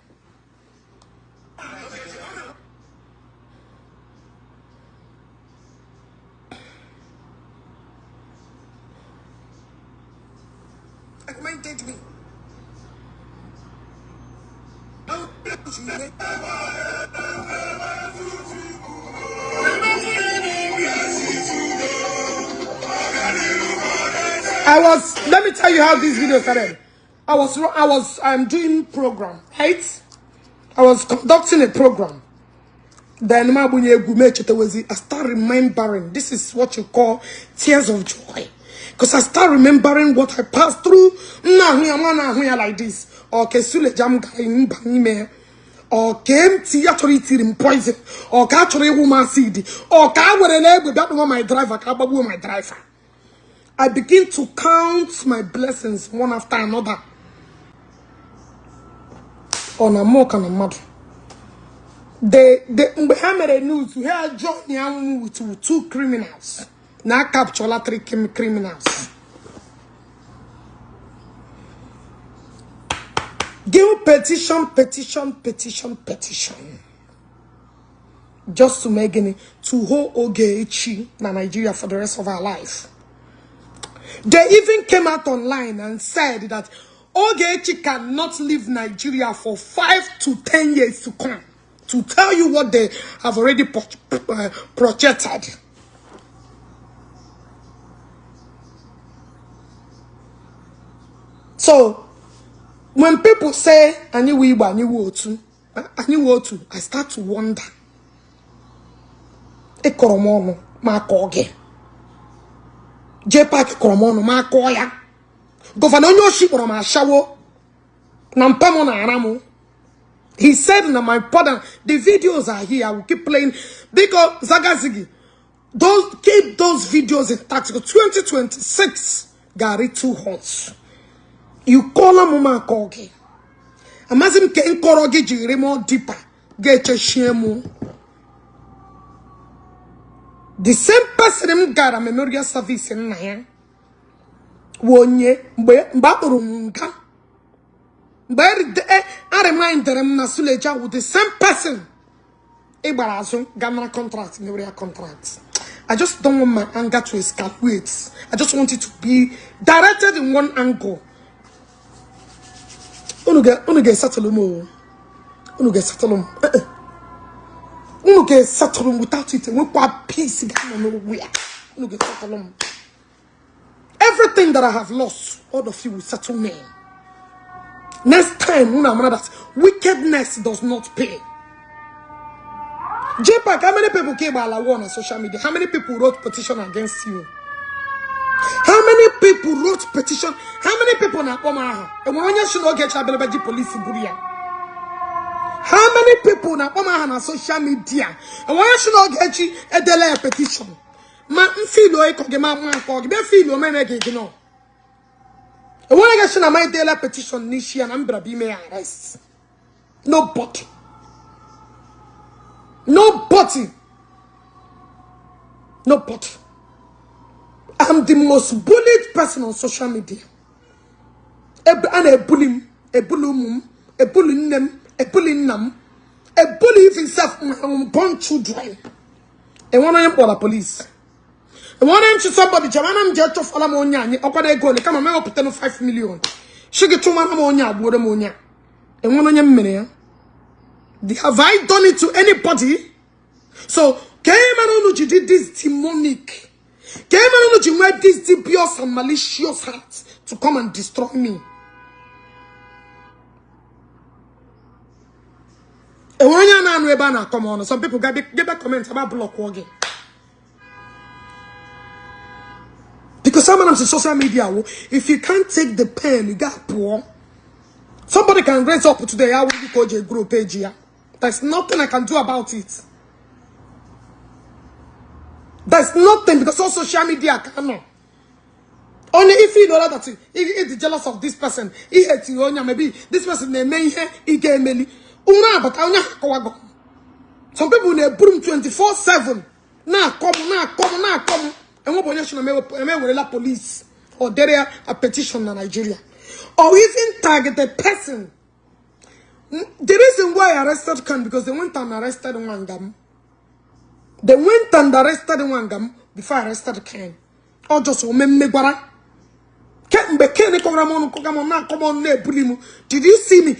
It reminded me. Let me tell you how this video started. I was doing program, right? I was conducting a program. Then I start remembering. This is what you call tears of joy. Because I start remembering what I passed through. Like this. Okay, Sule jam or came to actually itiri poison or ka achọrọ ịwụ m acid or ka were na egbe bịa kpụọ my driver, ka agbagbuo my driver. I begin to count my blessings one after another. Ọ na mmụọ ka na mmadụ. The mgbe ha mere news, ha join ya with two criminals. Na capture three criminals. Give petition, petition, petition, petition. Just to make any to hold Ogechi na Nigeria for the rest of our life. They even came out online and said that Ogechi cannot leave Nigeria for 5 to 10 years to come. To tell you what they have already projected. So, when people say, "Anyị wụ Igbo, anyị wụ otu, anyị wụ otu," I start to wonder. Ịkọrọ m ọnụ ma akọ gị. JPAC kọrọ m ọnụ ma akọ ya. Governor onye oshi kpọrọ m ashawo na mpa m na-ara m. He said na my pardon, the videos are here. I will keep playing. Because Zagazigi, those keep those videos intact. 2026 got too hot. You call them ma akọ gị. Amaghị m ke nkọrọ gị jiri more deeper ga-echechie mụ. The same person m gara memorial service nna ya wụ onye mgbe a kpụrụ m nga, mgbe a remindere m na Suleja wụ the same person ị gbara azụ ga nara contract, mewere ya contract. I just don't want my anger to escalate. I just want it to be directed in one angle. Unu ga esettle m o. Unu ga esettle m. Unu ga-esetụrụ m. Without it, enwekwa peace ga-anọ n'ogwu ya. Unu ga-esetụrụ m. Everything that I have lost, all of you will settle me. Next time, unu amara that wickedness does not pay. JPAC, how many people came by war on social media? How many people wrote petition against you? How many people wrote petition? How many people na-akpọ m aha? Enwere onye si na Ogechi abịalaba ji polisi buru ya? How many people na-akpọ m aha na social media? Enwere onye si na Ogechi edela ya petition? Ma m feel ịkọ gị, ma ma akọ gị bịa feel omeme gị ignore. Enwere onye si na ma edela petition n'isi ya na m bịara bụ ime ya arrest? Nobody. Nobody. Nobody. I'm the most bullied person on social media. A na-ebuli m, ebuli ụmụ m, ebuli nne m, ebuli nna m, ebuli even self my unborn children. Enwere onye m kpọrọ police? Enwere m chi somebody jemana m jee chọfọla m onye anyị ọkwado ego ole kama m ewepụtanụ 5 million shi gị chụmara m onye a, gbuoro m onye a? Enwere onye m mere ya? Have I done it to anybody? So ka e mere unu ji dị this demonic? Ka e mere unu ji nwee this dubious and malicious heart to come and destroy me? Enwere onye a na-anụ ebe a na-akọ m ọnụ? Some people ga-bịa comment aba block gị because some of them social media wo, if you can't take the pain, you got poor. Somebody can raise up today, I will go to grow page here. There's nothing I can do about it. There's nothing, because all social media cannot. Only if you know that he is jealous of this person, he hates you, maybe this person na-eme ihe ị ga-emeli. Unu abata onye akọwago. Some people na-eburu m 24/7 na-akọ m, na-akọ m, na-akọ m. Enwebụ onye si na emewerela police or dere a petition na Nigeria or even target the person? The reason why I arrested Ken, because they went and arrested Nwangam. They went and arrested Nwangam before I arrested Ken. Or just omemme gwara. Mgbe Ken kọgara m ọnụ, kọga m, na-akọ m ọnụ, na-ebuli m. Did you see me?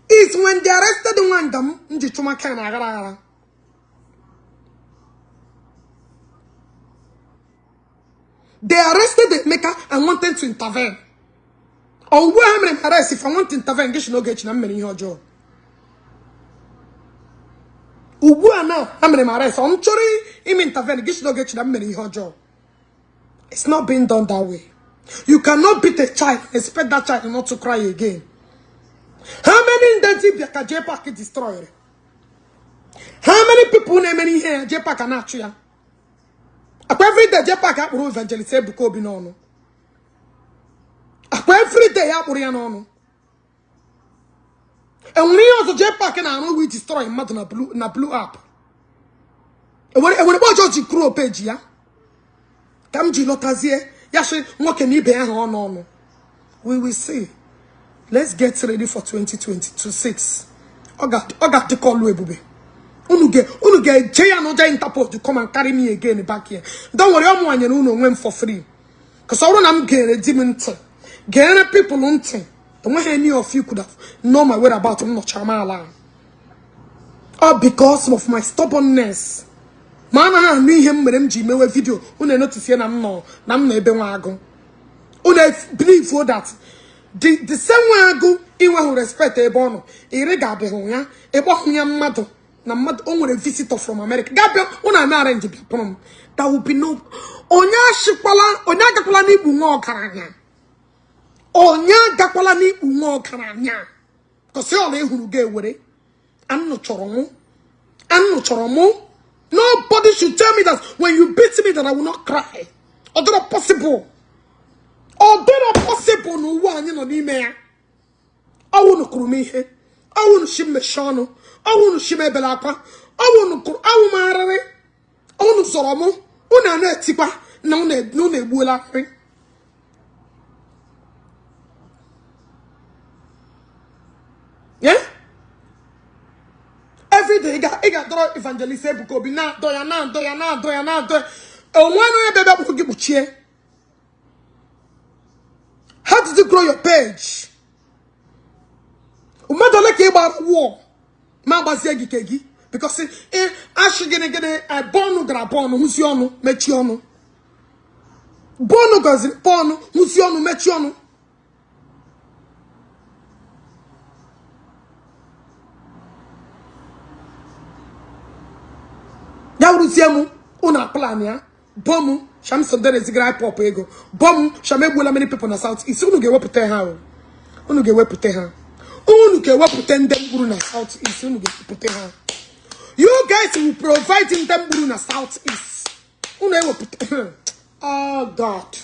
It's when they arrested Nwangam m ji chụma Ken aghara aghara. They arrested Emeka and wanted to intervene. Or where mere m arrest, if I want to intervene, gị si n'oge echi na m mere ihe ọjọọ. Ugbu a na ha mere m arrest, ọ m chọrọ ime intervene, gị si n'oge echi na m mere ihe ọjọọ. It's not being done that way. You cannot beat a child and expect that child not to cry again. How many ndị dibịa ka JPAC destroyed? How many people na-emere ihe ya JPAC a na-achụ ya? Akwa everyday JPAC akpụrụ Evangelist Ebuka Obi n'ọnụ. Akwa everyday ya akpụrụ ya n'ọnụ. Enwere ihe ọzọ JPAC na-arụ wi destroy mmadụ na blue app? Enwere ebe ọjọọ ji kruo peji ya ka m ji lọtazie ya sị nwoke na ibe ya ha ọnụ ọnụ. We will see. Let's get ready for 2026. Ọ ga-adịka ọlụ ebube. Unu ga-eje ya n'ụja Interpol to come and carry me again back here. Don't worry, ọmụ nyere unu onwe m for free. Because ọ bụrụ na m gere di m ntị, gere people ntị, enweghị any of you could have known my whereabout. M nọchara m ala. All because of my stubbornness. Ma anaghị anụ ihe m mere m ji mewe video. Unu enotisie na m nọ ebe nwa agụ. Unu believe that the same way agụ inweghị respect ebe ọ nọ, iri ga-adịghị ya ịkpọhụ ya mmadụ na mmadụ o nwere visitor from America ga-abịa. Unu ame arrange bịa pụrụ m. That will be no. Onye ashịkwala, onye agakwala n'ikpu nwa ọgaranya. Onye agakwala n'ikpu nwa ọgaranya. Kọsị ọla ịhụrụ gị ewere. Anụ chọrọ mụ. Anụ chọrọ mụ. Nobody should tell me that when you beat me that I will not cry. Ọ dịrọ possible. Ọ dịrọ possible n'ụwa anyị nọ n'ime ya. Ọwụ kụrụ m ihe. Ọwụ shi m mechie ọnụ. Ọwụ shi m ebele akwa. Ọwụ kụrụ awụ m arịrị. Unu zọrọ mụ. Unu a na-etikwa na unu egbuola arịrị. Yeah? Every day ị ga-adọrọ Evangelist Ebuka Obi, na-adọ ya, na-adọ ya, na-adọ ya, na-adọ ya. Onwe onye ebe ebe kpụrụ gị kpuchie. How did you grow your page? Mmadụ ole ka ị gbara wụọ ma gbazie gị ke gị? Because ashị gịnị gịnị bọọnụ gara bọọnụ hụsi ọnụ mechie ọnụ. Bọọnụ gaziri bọọnụ hụsi ọnụ mechie ọnụ. Ya wụrụzie m ụna plan ya bọm Shamsodere zigara IPOB ego bọm Sham egbuola many people na South East. Unu ga-ewepụta ha o. Unu ga-ewepụta ha. Unu ga-ewepụta ndị mgburu na South East. Unu ga-ewepụta ha. You guys will provide ndị mgburu na South East. Unu ewepụta. Oh God.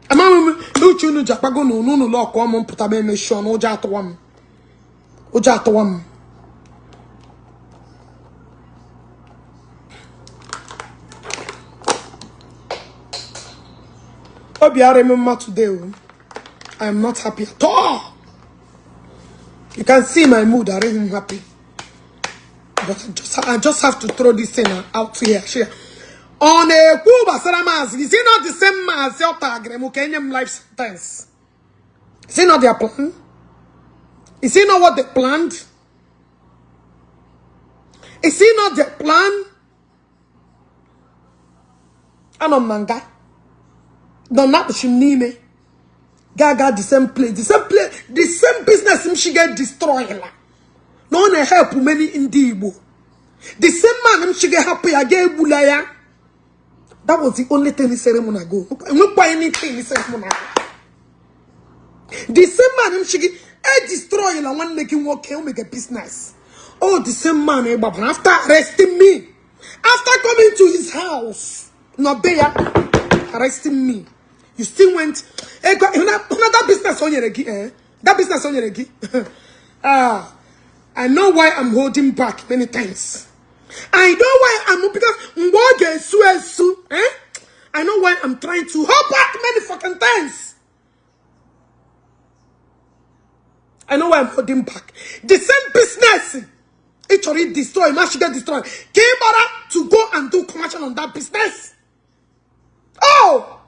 Amaghị m uche unu ji akpago na unu ụlọ ọkụ ọmụ mpụta m emechi ọnụ ụjọ atụwa m. Ụjọ atụwa m. Obi arị m mma today o. I am not happy at all. You can see my mood. I am happy. But I just have to throw this thing out here. Share. Ọ na-ekwu gbasara maazị. Is it not the same maazị ọ tagịrị m ka enye m life sentence? Is it not their plan? Is it not what they planned? Is it not their plan? Anọ m na nga. Nọ na-akpụchi m n'ime. Ga the same place, the same place, the same business m shi get destroy la. Na ọ na-help many ndị Igbo. The same man m shi ga-ahapụ ya ga-egbula ya. That was the only thing he said mụ na go. Enwekwa anything he said mụ na go. The same man m shi gị e destroy la nwanne gị nwoke o mege business. Oh, the same man ịgbabara after arresting me. After coming to his house, no be ya arresting me. You still went. That business on your eh? That business on your Ah, I know why I'm holding back many times. I know why I'm because eh? I know why I'm trying to hold back many fucking times. I know why I'm holding back. The same business. It already destroy, must get destroyed. Kebara to go and do commercial on that business. Oh!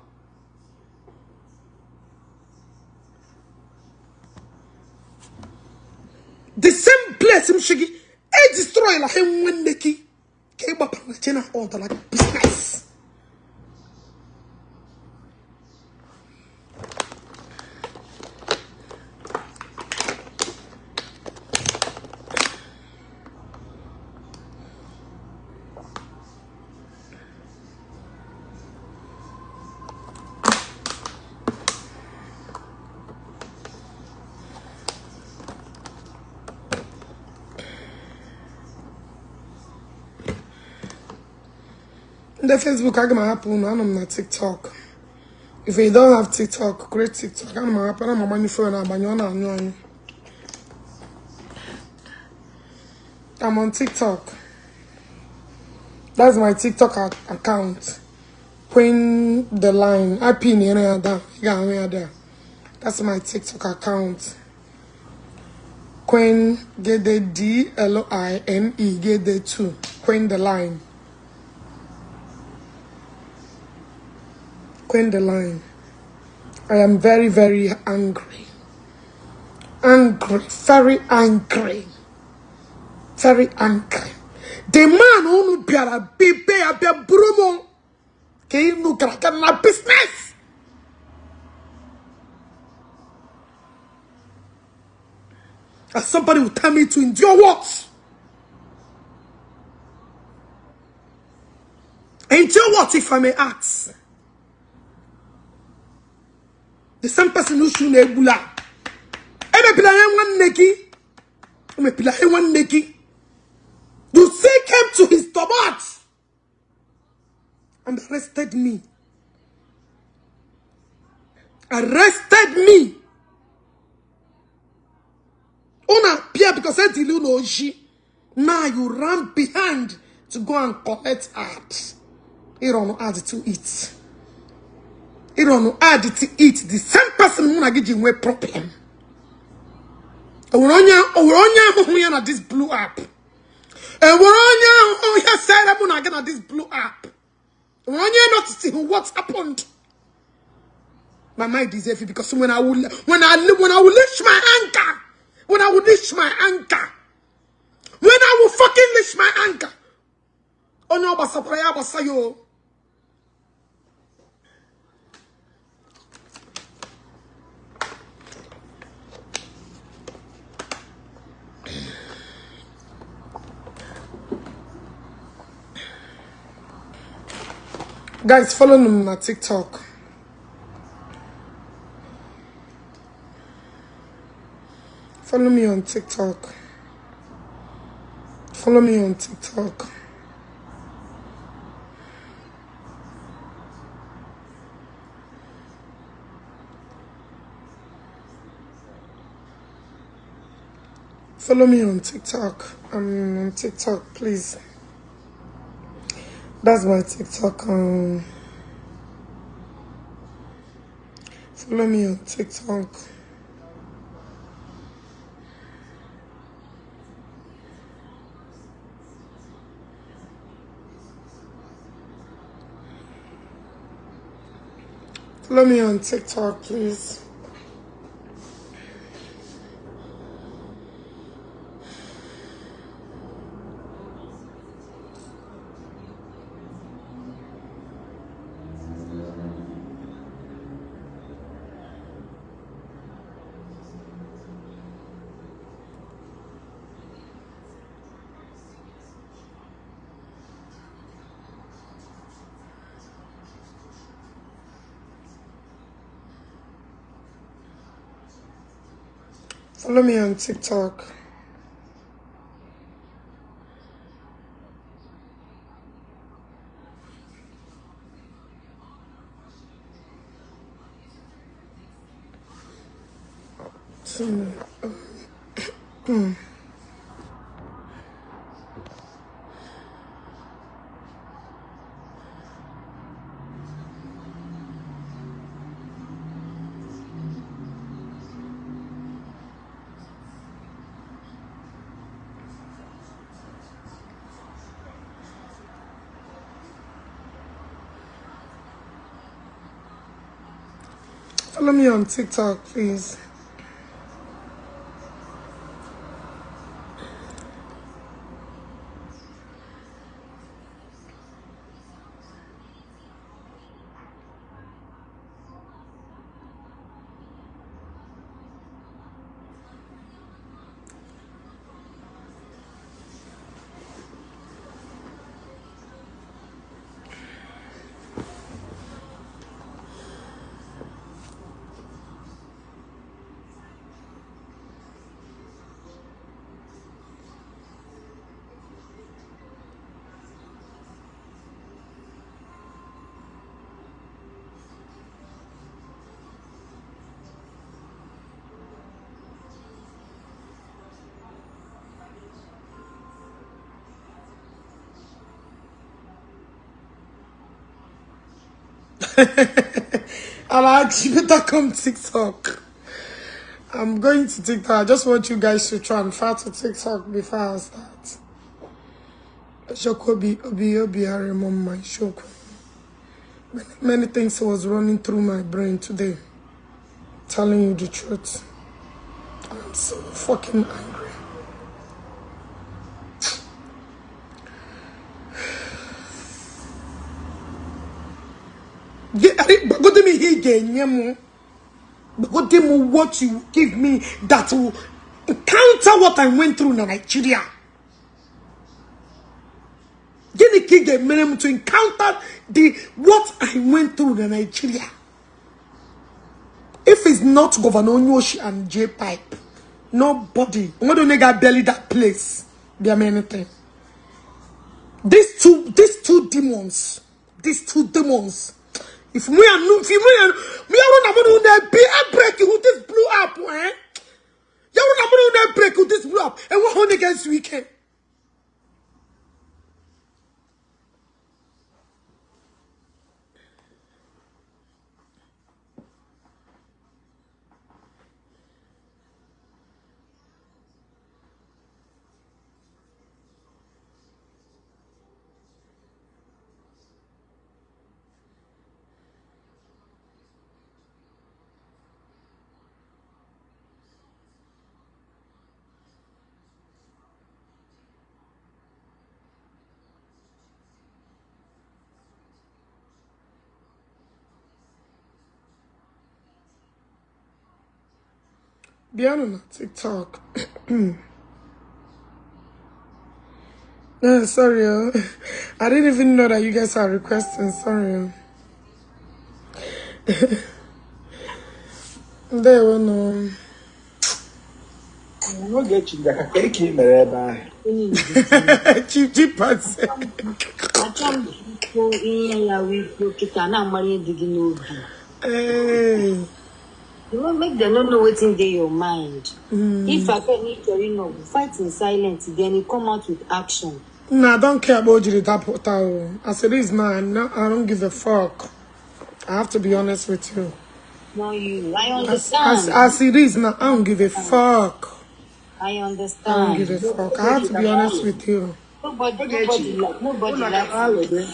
The same place Mshigi, e destroy la him when neki. Kebara na order like business. The Facebook, I'm gonna happen. I'm on TikTok. If you don't have TikTok, create TikTok. I'm gonna happen. I'm on phone. I'm on TikTok. That's my TikTok account. Queen the line. I pin here there. That's my TikTok account. Queen Gede D L I N E Gede 2. Queen the line. Queen the line. I am very, very angry. Angry. Very angry. Very angry. The man who biara bibe abia brumo ke inu kraka na business. As somebody will tell me to endure what? Endure what, if I may ask? The same person who should ebula. Emepila nwanne gị. Emepila nwanne gị. You say came to his tobat and arrested me. Arrested me. Una appear because I did no oji. Now you ran behind to go and collect art. You don't add to it. You don't add to it. The same person who give you a problem. This blue app. This blue app. Not see what happened. My mind is heavy because when I will leash my anger, when I will leash my anger, when I will fucking leash my anger. Onye ọgbasapụrụ ya agbasa ya o. Guys, follow me on TikTok. Follow me on TikTok. Follow me on TikTok. Follow me on TikTok. I'm on TikTok, please. That's my TikTok. Follow me on TikTok. Follow me on TikTok, please. Follow me on TikTok. Follow me on TikTok, please. Alhaji, better come TikTok. I'm going to TikTok. I just want you guys to try and try to TikTok before I start. Obi Obi my show. Many things was running through my brain today. Telling you the truth. I'm so fucking angry. What you give me that will counter what I went through in Nigeria. To encounter the what I went through in Nigeria. If it's not Governor Onyoshi and J Pipe, nobody. Nigga barely that place. There are many things. These two demons. If we are no, if we are, we are not going to be a break who this blew up, eh? You are not going to break who this blew up, and we're on against weekend. Bịanụ na TikTok. Sorry, oh. I didn't even know that you guys are requesting. Sorry. Oh. There no. Ogechi ka ka ị mere ebe ahụ. Chief Chief Patsy. Achọ m ikwu ihe ya wee kwuo kịta na-amara ihe dị gị n'obi. Hey. You no make dem no know wetin dey your mind. If Afeni chọrọ ịnọ, fight in silence, then you come out with action. Nah, I don't care about you that portal. As it is now, I don't give a fuck. I have to be honest with you. No, you. I As, understand. as it is now, I don't give a fuck. I I don't understand. give a fuck. I have to be honest with you. Nobody, Ogechi, nobody ụnụ likes aka it. Eh?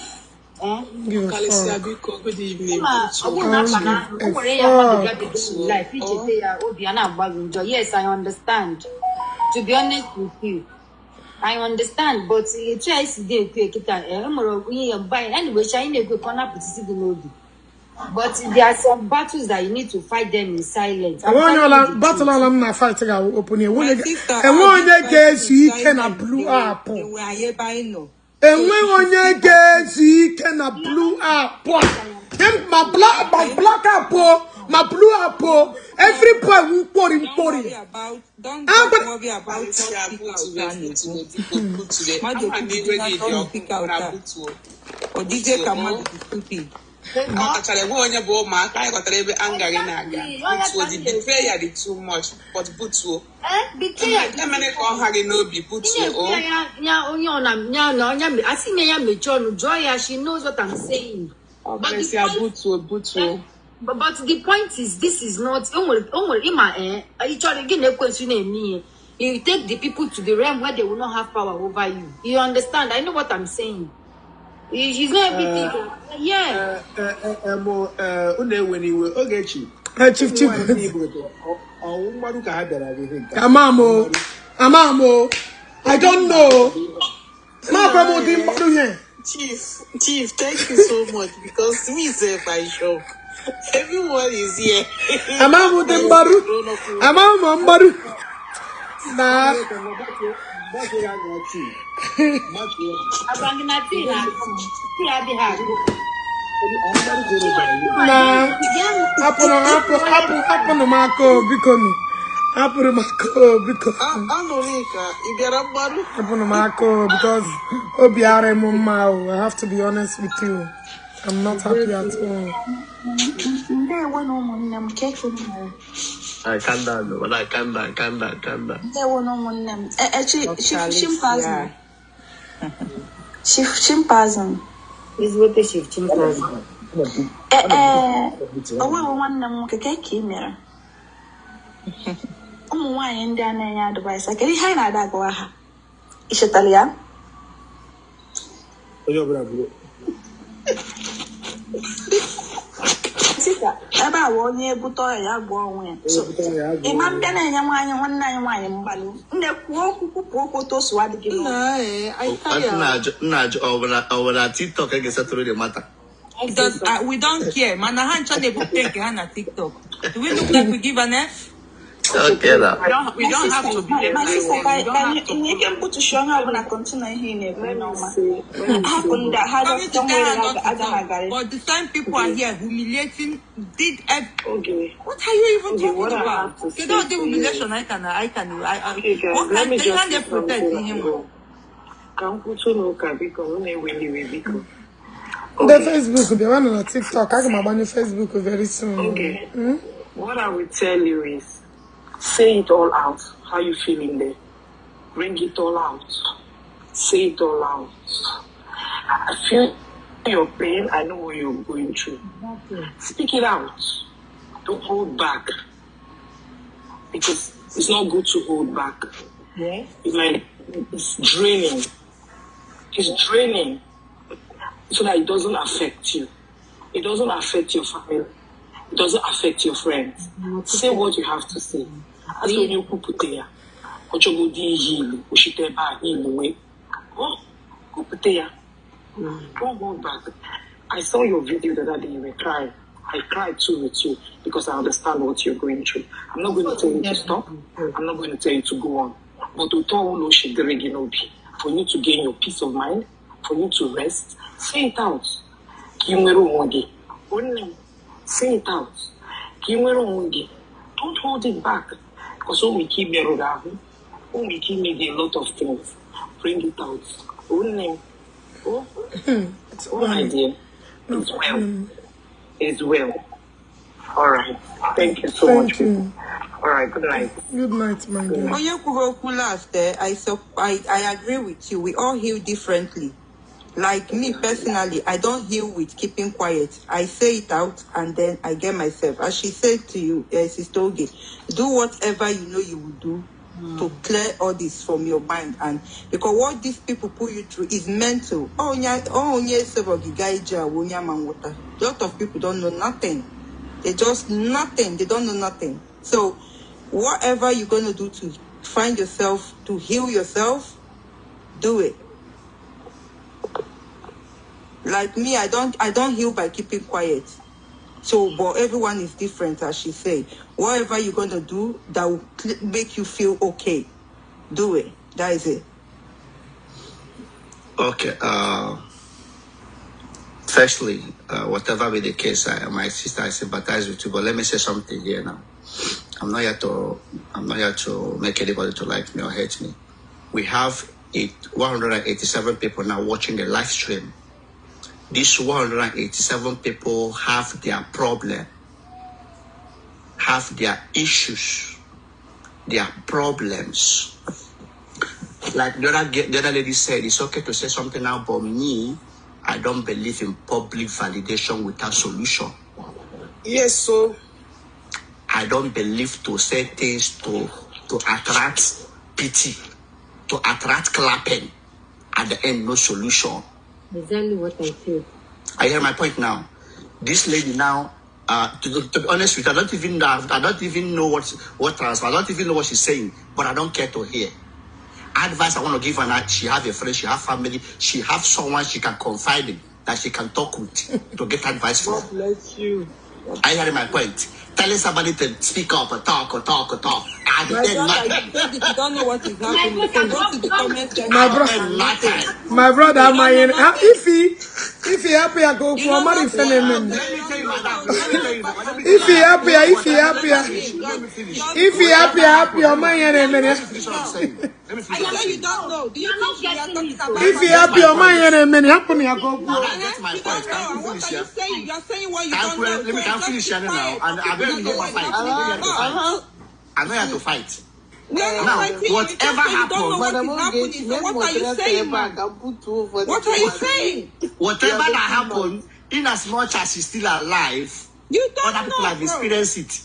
I don't give a Kalisia fuck. biko, good evening. Ma ọ Butuo. bụrụ na I aka don't na give o a nwere ya mmadụ fuck. bịa bido life Oh, icheta ya obi a na-agba gị njọ. Yes, I understand. To be honest with you, I understand, but etu a esi dị ekwu kịta, e nwere ihe ya mgbe anyị anyway, anyị na-ekwu ka ọ na-apụtisi gị n'obi. But there are some battles that you need to fight them in silence. I'm Enwe onye telling ọla you the battle truth. ọla m na fight ga open here. My sister, Enwe all onye this fighting ga-ezu in ike na silence, blue they will app. they will ebe anyị nọ. So Enwe she should onye speak her truth. ga-ezu ike na blue app. Him my black app o, my blue app o. Every boy mkpori Don't mkpori. worry about don't Ah, just but worry about Kalisia what speaker butue ụta na-ekwu. butue biko butue Mmadụ ama na iwe ekwupụtala gị dị turn ọkụ speaker mana ụta. butuo Ọ dịzie butuo ka o mmadụ dị stupid. ọ kachara enwe onye bụ ụmụaka anyị ghọtara ebe anga gị na-aga. Exactly. Onye Butuo ka the m na-ekwu. betrayal dị too much, but butuo. Eh, betrayal dị Emene ka ọ ha gị n'obi ị butuo na-ekwu o. ya ya ya onye ọ na ya na onye asị m ya mechie ọnụ jụọ ya, she knows what I'm saying. But the Kalisia point butuo butuo. but the point is, this is not o nwere ịma ị chọrọ gị na ekwensu na-eme ihe. You take the people to the realm where they will not have power over you. You understand? I know what I'm saying. It's not everything. Yeah. Mụ unu ewe n'iwe Ogechi. Hey, Chief Ụmụ Chief. nwaanyị ndị Igbo ọwụ mgbaru ka ha bịara gị ihe nke a. Amamo. Amamo. I don't know. Ma bụ m ụdị mmadụ ihe. Chief, thank you so much because me self I shock. Everyone is here. Ama m ụdị mgbaru. Grown up woman. Ama m mgbaru. Na Gbatuo ya ṅụọ tii. Gbatuo. Agwa gị na tii na-agụ m. Tii adịghị agụ. Mgbaru ka unu bịara gị. Na hapụrụ hapụ hapụ hapụnụ m aka o biko nụ. Hapụrụ m aka o biko. Anụrịka, ị bịara mgbaru? Hapụnụ m aka o because obi arị m mma o. I have to be honest with you. I'm not happy at all. Ndewo na ụmụnne m, ka eke unu mere? I calm down, but I calm down, calm down, calm down. Ndewo na ụmụnne m. Chief Chimpanzee. Kalisia. Chief Chimpanzee. Ezigbote Chief Chimpanzee. E onweghị nwanne m nwoke, ka eke ị mere? Ụmụ nwaanyị ndị a na-enye advice, kedu ihe anyị na-ada agwa ha? Ị chetara ya? Onye ọbụla bụrụ. Sika, ebe a bụ onye bute ọrịa ya gwọọ onwe ya. So, Onye bute ọrịa ya gwọọ ị ma onwe ya. mbịa na-enye nwaanyị nwanne anyị nwaanyị mgbalị. Nne kwuo okwu kwupụ okwu otu o si adị gị n'obi. Nna I tire. Nna ajụ ọ bụla TikTok a ga-esetụrụ the matter. Does, we don't care. Mana ha ncha na-ebupụta nke ha na TikTok. Do we look like we give an F? Okay, now. We don't, we My don't have sister, to be my sister, everywhere. ka We don't ka have to ị nwere ike prove. mkpuchi onye ọbụla continue ihe ị na-ekwu Let me n'ọma. say, let me Hapụ say, ndị a, ha Coming just to tell her nwere not to agaghị talk, agarị. but the same people are here humiliating. Did okay, what are you even okay, talking what I about? have to Okay, say don't to do you humiliation. is, I, okay, guys, what let can me they just can say they protect something and him? go. Ka m kwutu n'ụka biko, unu ewela iwe biko. Ndị Okay, Facebook bịawanụ na TikTok. Aga m agbanye Facebook very soon. okay. What I will tell you is, say it all out. How you feeling there? Bring it all out. Say it all out. I feel your pain. I know what you're going through. Speak it out. Don't hold back because it's not good to hold back. Yeah. It's like it's draining. It's draining so that it doesn't affect you. It doesn't affect your family. It doesn't affect your friends. Say what you have to say. Asị onye kwupụta ya. Ọ chọgodi ihe ilu, oshite ebe a ilu Oh, kwupụta ya. Don't hold back. I saw your video the other day. You were crying. I cry too with you because I understand what you're going through. I'm not going to tell you to stop. I'm not going to tell you to go on. But for you to gain your peace of mind, for you to rest, say it out. Say it out. Don't hold it back. Because we keep a lot of things. Bring it out. Oh, my dear. It's well. It's well. All right. Thank you so much. Thank you. All right. Good night. Good night, my dear. Onye kwuru okwu last, I agree with you. We all heal differently. Like me personally, I don't heal with keeping quiet. I say it out and then I get myself. As she said to you, Sister Oge, do whatever you know you will do to clear all this from your mind. And because what these people put you through is mental. A lot of people don't know nothing. They just nothing. They don't know nothing. So whatever you're going to do to find yourself, to heal yourself, do it. Like me, I don't heal by keeping quiet. So, but everyone is different, as she said. Whatever you're going to do that will make you feel okay, do it. That is it. Okay. Firstly, whatever be the case, my sister, I sympathize with you. But let me say something here now. I'm not here to make anybody to like me or hate me. We have 187 people now watching the live stream. These 187 people have their problem, have their issues, their problems. Like the other lady said, it's okay to say something now, but me, I don't believe in public validation without solution. Yes, so I don't believe to say things to attract pity, to attract clapping. At the end, no solution. Exactly what I feel. I hear my point now. This lady now, to be honest with you, I don't even know what transfer. I don't even know what she's saying, but I don't care to hear. Advice I want to give her now, she have a friend, she have family, she have someone she can confide in, that she can talk with to get advice from. God bless you. I hear my point. Telling somebody to speak up or talk or talk or talk. At the My end, brother, nothing. you said if you don't know what is happening, so go to the comment section. My and brother, You my don't know nothing. if he happy, I go You for know money. nothing. Let me tell you, madam. Let me tell you. Let me If he happy, if he happy, Let me finish. if he happy, happy, or my Let me finish what I'm saying. Let me finish You what I'm say you saying. don't know. Do you think we are talking about If he happy, or my happen, I go. Madam, get my You point. don't know. Can you And what finish are you here? saying? You are saying what you don't know. Let me So just finish keep here now. quiet. And I'm People not don't here know to what is fight. happening. I'm not here to fight. We are not Now, fighting you. You just whatever say you don't know happened, what is happening. So what are you saying, man? What are you saying? Whatever that happened, in as much as she's still alive, You don't other people know, have bro. experienced it.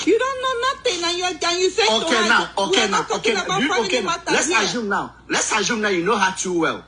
You don't know nothing, and you say to Okay her, now, we okay are now, not talking okay. about family Okay now. matters Let's here. assume now. Let's assume now you know her too well.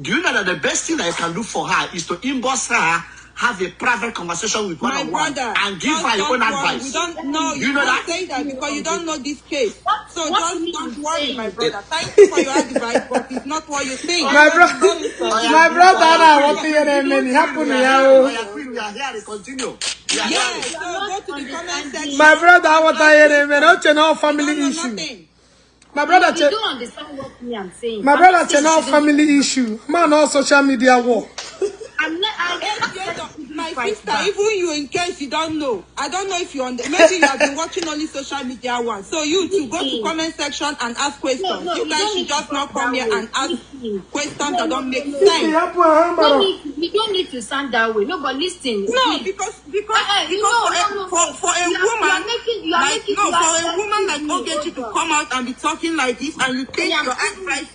Do you know that the best thing that you can do for her is to inbox her, have a private conversation with My one-on-one, brother, and give her your don't own worry. advice. We don't know. You You know don't that? say that because you don't know this case. So What just me don't is worry, saying my brother. Thank you for your advice, but it's not what you think. My brother, I want to hear them. Happen here. Queen, we are here. Continue. Yeah, so go to the comment section. My brother, I want to hear them. Don't you know family issue? Nothing. My brother, You don't understand what me I'm saying. My brother, you know family issue. Man, all social media war. I'm not. My sister, even you, in case you don't know, I don't know if you on. Maybe you have been watching only social media one. So you to go to comment section and ask questions. No, you guys should just not come here and ask questions that don't make sense. You don't need to sound that way. No, but listen. No, because for a woman like Ogechi to come out and be talking like this, and you think your advice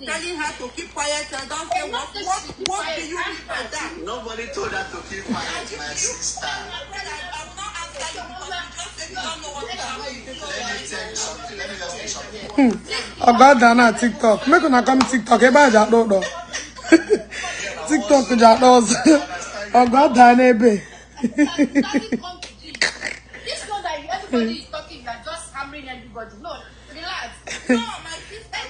telling her to keep quiet and don't say what do you mean by that? Nobody told her to keep quiet, my sister. I will not answer you because you just said you don't know what is happening. Let me tell you something. Let me just say something. Oga na TikTok. Make una come TikTok. Ebe a ja do. TikTok ja do. Oga da na ebe. This one that everybody is talking, you are just hammering everybody. No, relax. No, my sister.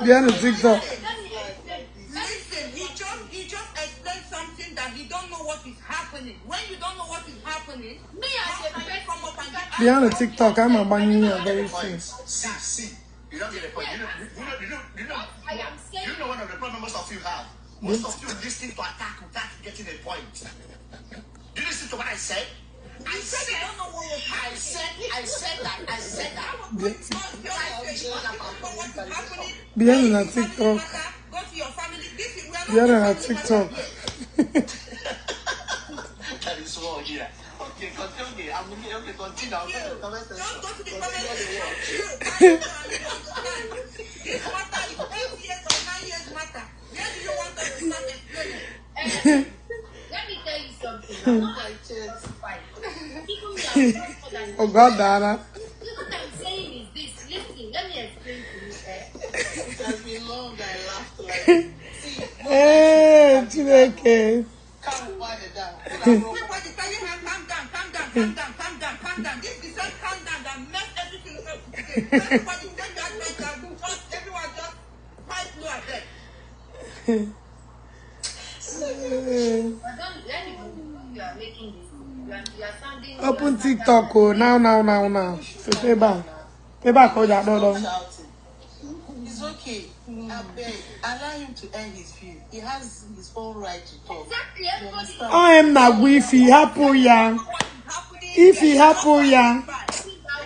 Behind the TikTok. Listen, he just explained something that he don't know what is happening. Bịa na TikTok, ama agbanye ya very soon. See, see, you don't get the point. Yeah, You know, what I am saying you know one of the problems most of you have. Most of you listen to attack without getting a point. Do you listen to what I said? I You said you said, don't know what was I happening. said, I said that, I said that. Bịa Life is all about what is happening. bịa Go na to family TikTok. matter. Go to your family. This is we are Bịa not doing na family matter TikTok. here. That is wrong here. Okay, continue. I'm okay, continue. I'll go to the You comment don't section. go to the Continue comment the section. work. You find you and you understand. This matter is 8 years or 9 years matter. Where do you want us to start explaining? Um, let me tell you something. I'm not My asking chest. for fight. Even me, I'm not more than Ọgọ dara. What I'm saying is this. Listen, let me explain to you. Eh? It has been long I laughed like this. See, no Ee, vex, you have been Chineke. calm one down. Una no Everybody telling her, calm down, calm down, calm down, calm down, calm down. This is the same calm down that messed everything up today. Everybody take that time and just everyone just fight low at that. But don't let me you are making this. You are sounding you are Open sounding TikTok o now now now now. push Ebe a. now. Ebe a ka ọ ji akpọ Stop dọ. shouting. It's okay. I beg. Allow him to end his view. He has his own right to talk. Exactly. You Everybody understand? Ọ m na-agwa ifi hapụ ya. What is happening? Ifi Just hapụ pass ya. it by.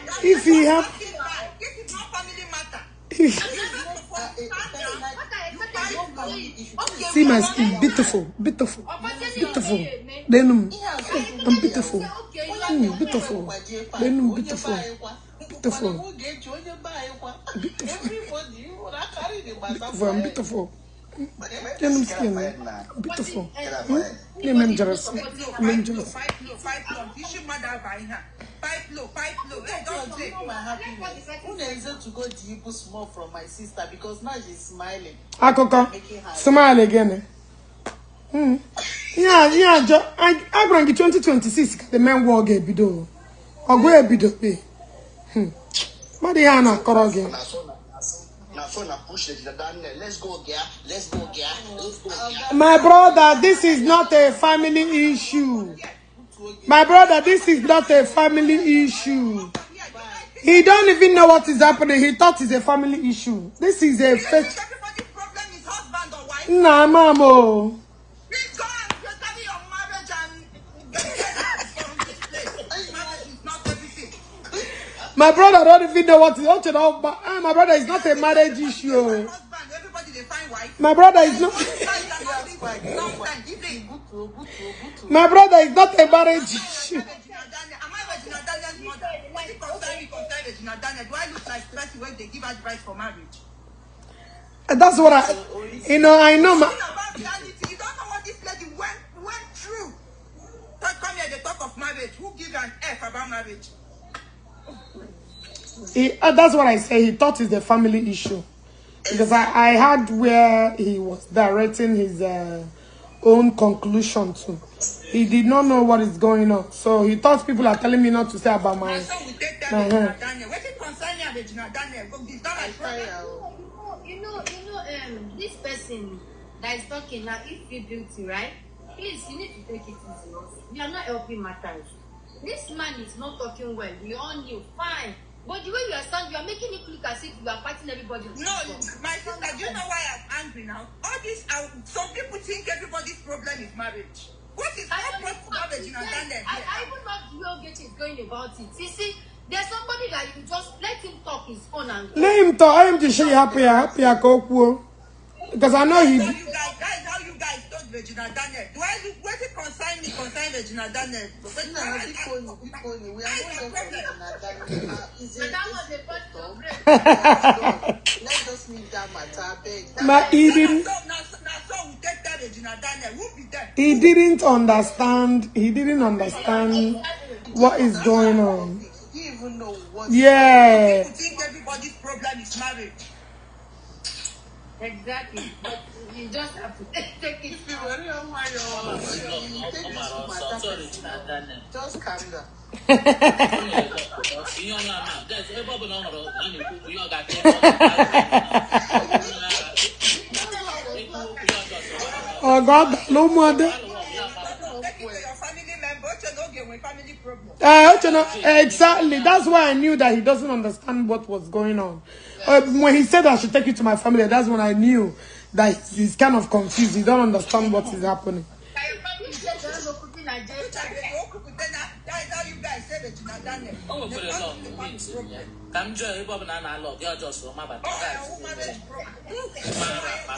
That Ifi just hapụ. pass it by. This is not family matter. If You It's first not of all a calm down. personal. What I You expected fight you No to low. say family is issue. Okay, see we my are skin, understand. beautiful, beautiful, Opportunity beautiful. ome. Lenu m, Ihe a I bụ expected I'm you to beautiful. say, okay, you Onye are onye Beautiful. nwekwa jee park, Lenu m, onye be beautiful, anyị kwa, mana beautiful, Ogechi onye be anyị kwa. beautiful, Everybody, una carry the matter beautiful. for I'm head. beautiful. Get Lenu m out skin, of head now. beautiful. Get out of head. Na-eme m Anybody is not jealous. supporting Low, Eme m fight low, jealous. fight low, fight low. Issue mother by her. Fight low, fight low. Hey, God, don't do you say. know my Let what the happiness? person Unu say. ezetugo the ibu small from my sister because now she's smiling Akụkọ. and making her Smile again. Ihe a jọ agwara m gị 2026 ka the main war ga-ebido. O. Ọgụ ebido be. Mmadụ ihe a na-akọrọ gị. Na so na na so na push the down there. Let's go, girl. Let's go, girl. Let's go, girl. My brother, this is not a family issue. My brother, this is not a family issue. He don't even know what is happening. He thought it's a family issue. This is a You fake. think everybody's problem is husband or wife? Nna mamo. Please go and carry your marriage and get out from this place. Marriage is not everything. My brother don't even know what is. Ah, my brother is not a marriage Everybody they issue. find husband, everybody they find wife. My brother is not. All this lies and all this nonsense. If they butuo butuo butuo. My brother is not a marriage Am issue. I Regina Daniel? Am I Regina Daniel's mother? When it concern me, concern Regina Daniel. Do I look like person when they give advice for marriage? That's what I, you know, I know my. Talking about reality, you don't know what this lady went through. Come here, they talk of marriage. Who give an F about marriage? That's what I say. He thought it's a family issue because I had where he was directing his own conclusion to. He did not know what is going on, so he thought people are telling me not to say about My my. son will take that My Regina hair. Daniel. What it concern you, Regina Daniel? Go, it's not my I problem. tire o. You know, this person that is talking now, if you beauty, right? Please, you need to take it easy. Also. You are not helping matters. This man is not talking well. We all knew, fine. But the way you are sounding, you are making it look as if you are fighting everybody on No, TikTok. my sister, do you know why I'm angry now? All this, some people think everybody's problem is marriage. What is I what brought understand. marriage in Yes, Daniel I, here I now? even love the way Ogechi is going about it. You see, there's somebody that you just let him talk his own and go. Let him talk. I am just happy, happy, because I know That's he. how you guys. That is how you guys told Regina Daniel. Do I look? What it concern me? Concern Regina Daniel. But Nna I, biko nu biko nu we I, are not I here for problem. Regina Daniel. It's And a that it's was the first done. break. It's done. Let's just leave that matter abeg. That My one he is So now, didn't. so now, so now, so we take that Regina Daniel. Who be there? He Who? didn't understand. He didn't understand Exactly. he what didn't is going understand the on. topic. He didn't even know what is happening. Yeah. People think everybody's problem is marriage. Exactly. But you just have to take it If you were real you take this matter personal. Just calm down. Ihe ọ na-ama ebe ọ bụla ọ hụrụ a na-ekwu okwu ihe ọ ga-ata ebe ọ ga-ata That's why I was ekwu laughing. okwu ihe ọjọọ sọ Oh God, no mother. Take it to your family member. Okay, no, okay, with family problem. Uchenna, exactly. That's why I knew that he doesn't understand what was going on. When he said I should take you to my family, that's when I knew that he's kind of confused. He don't understand what is happening. O nwekwara lọg mint ya ka m jụọ ebe ọbụla a na-alụ ọgụ ya ọjọọ so mabata mara akpa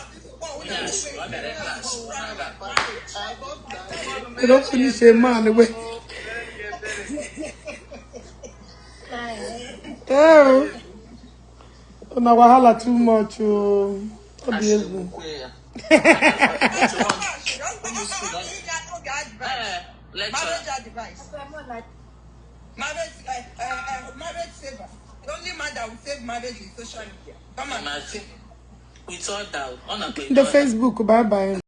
onye asị ọ bịara klas mara akpa. They don't finish a man. Wait. Oh, na wahala too much. Oh, ọ dị asị egwu. kwe ya ee lecturer. Marriage advice. Marriage saver. The only man that will save marriage is social media. Come and Imagine. With order, ọ nakwa The Facebook, bye bye.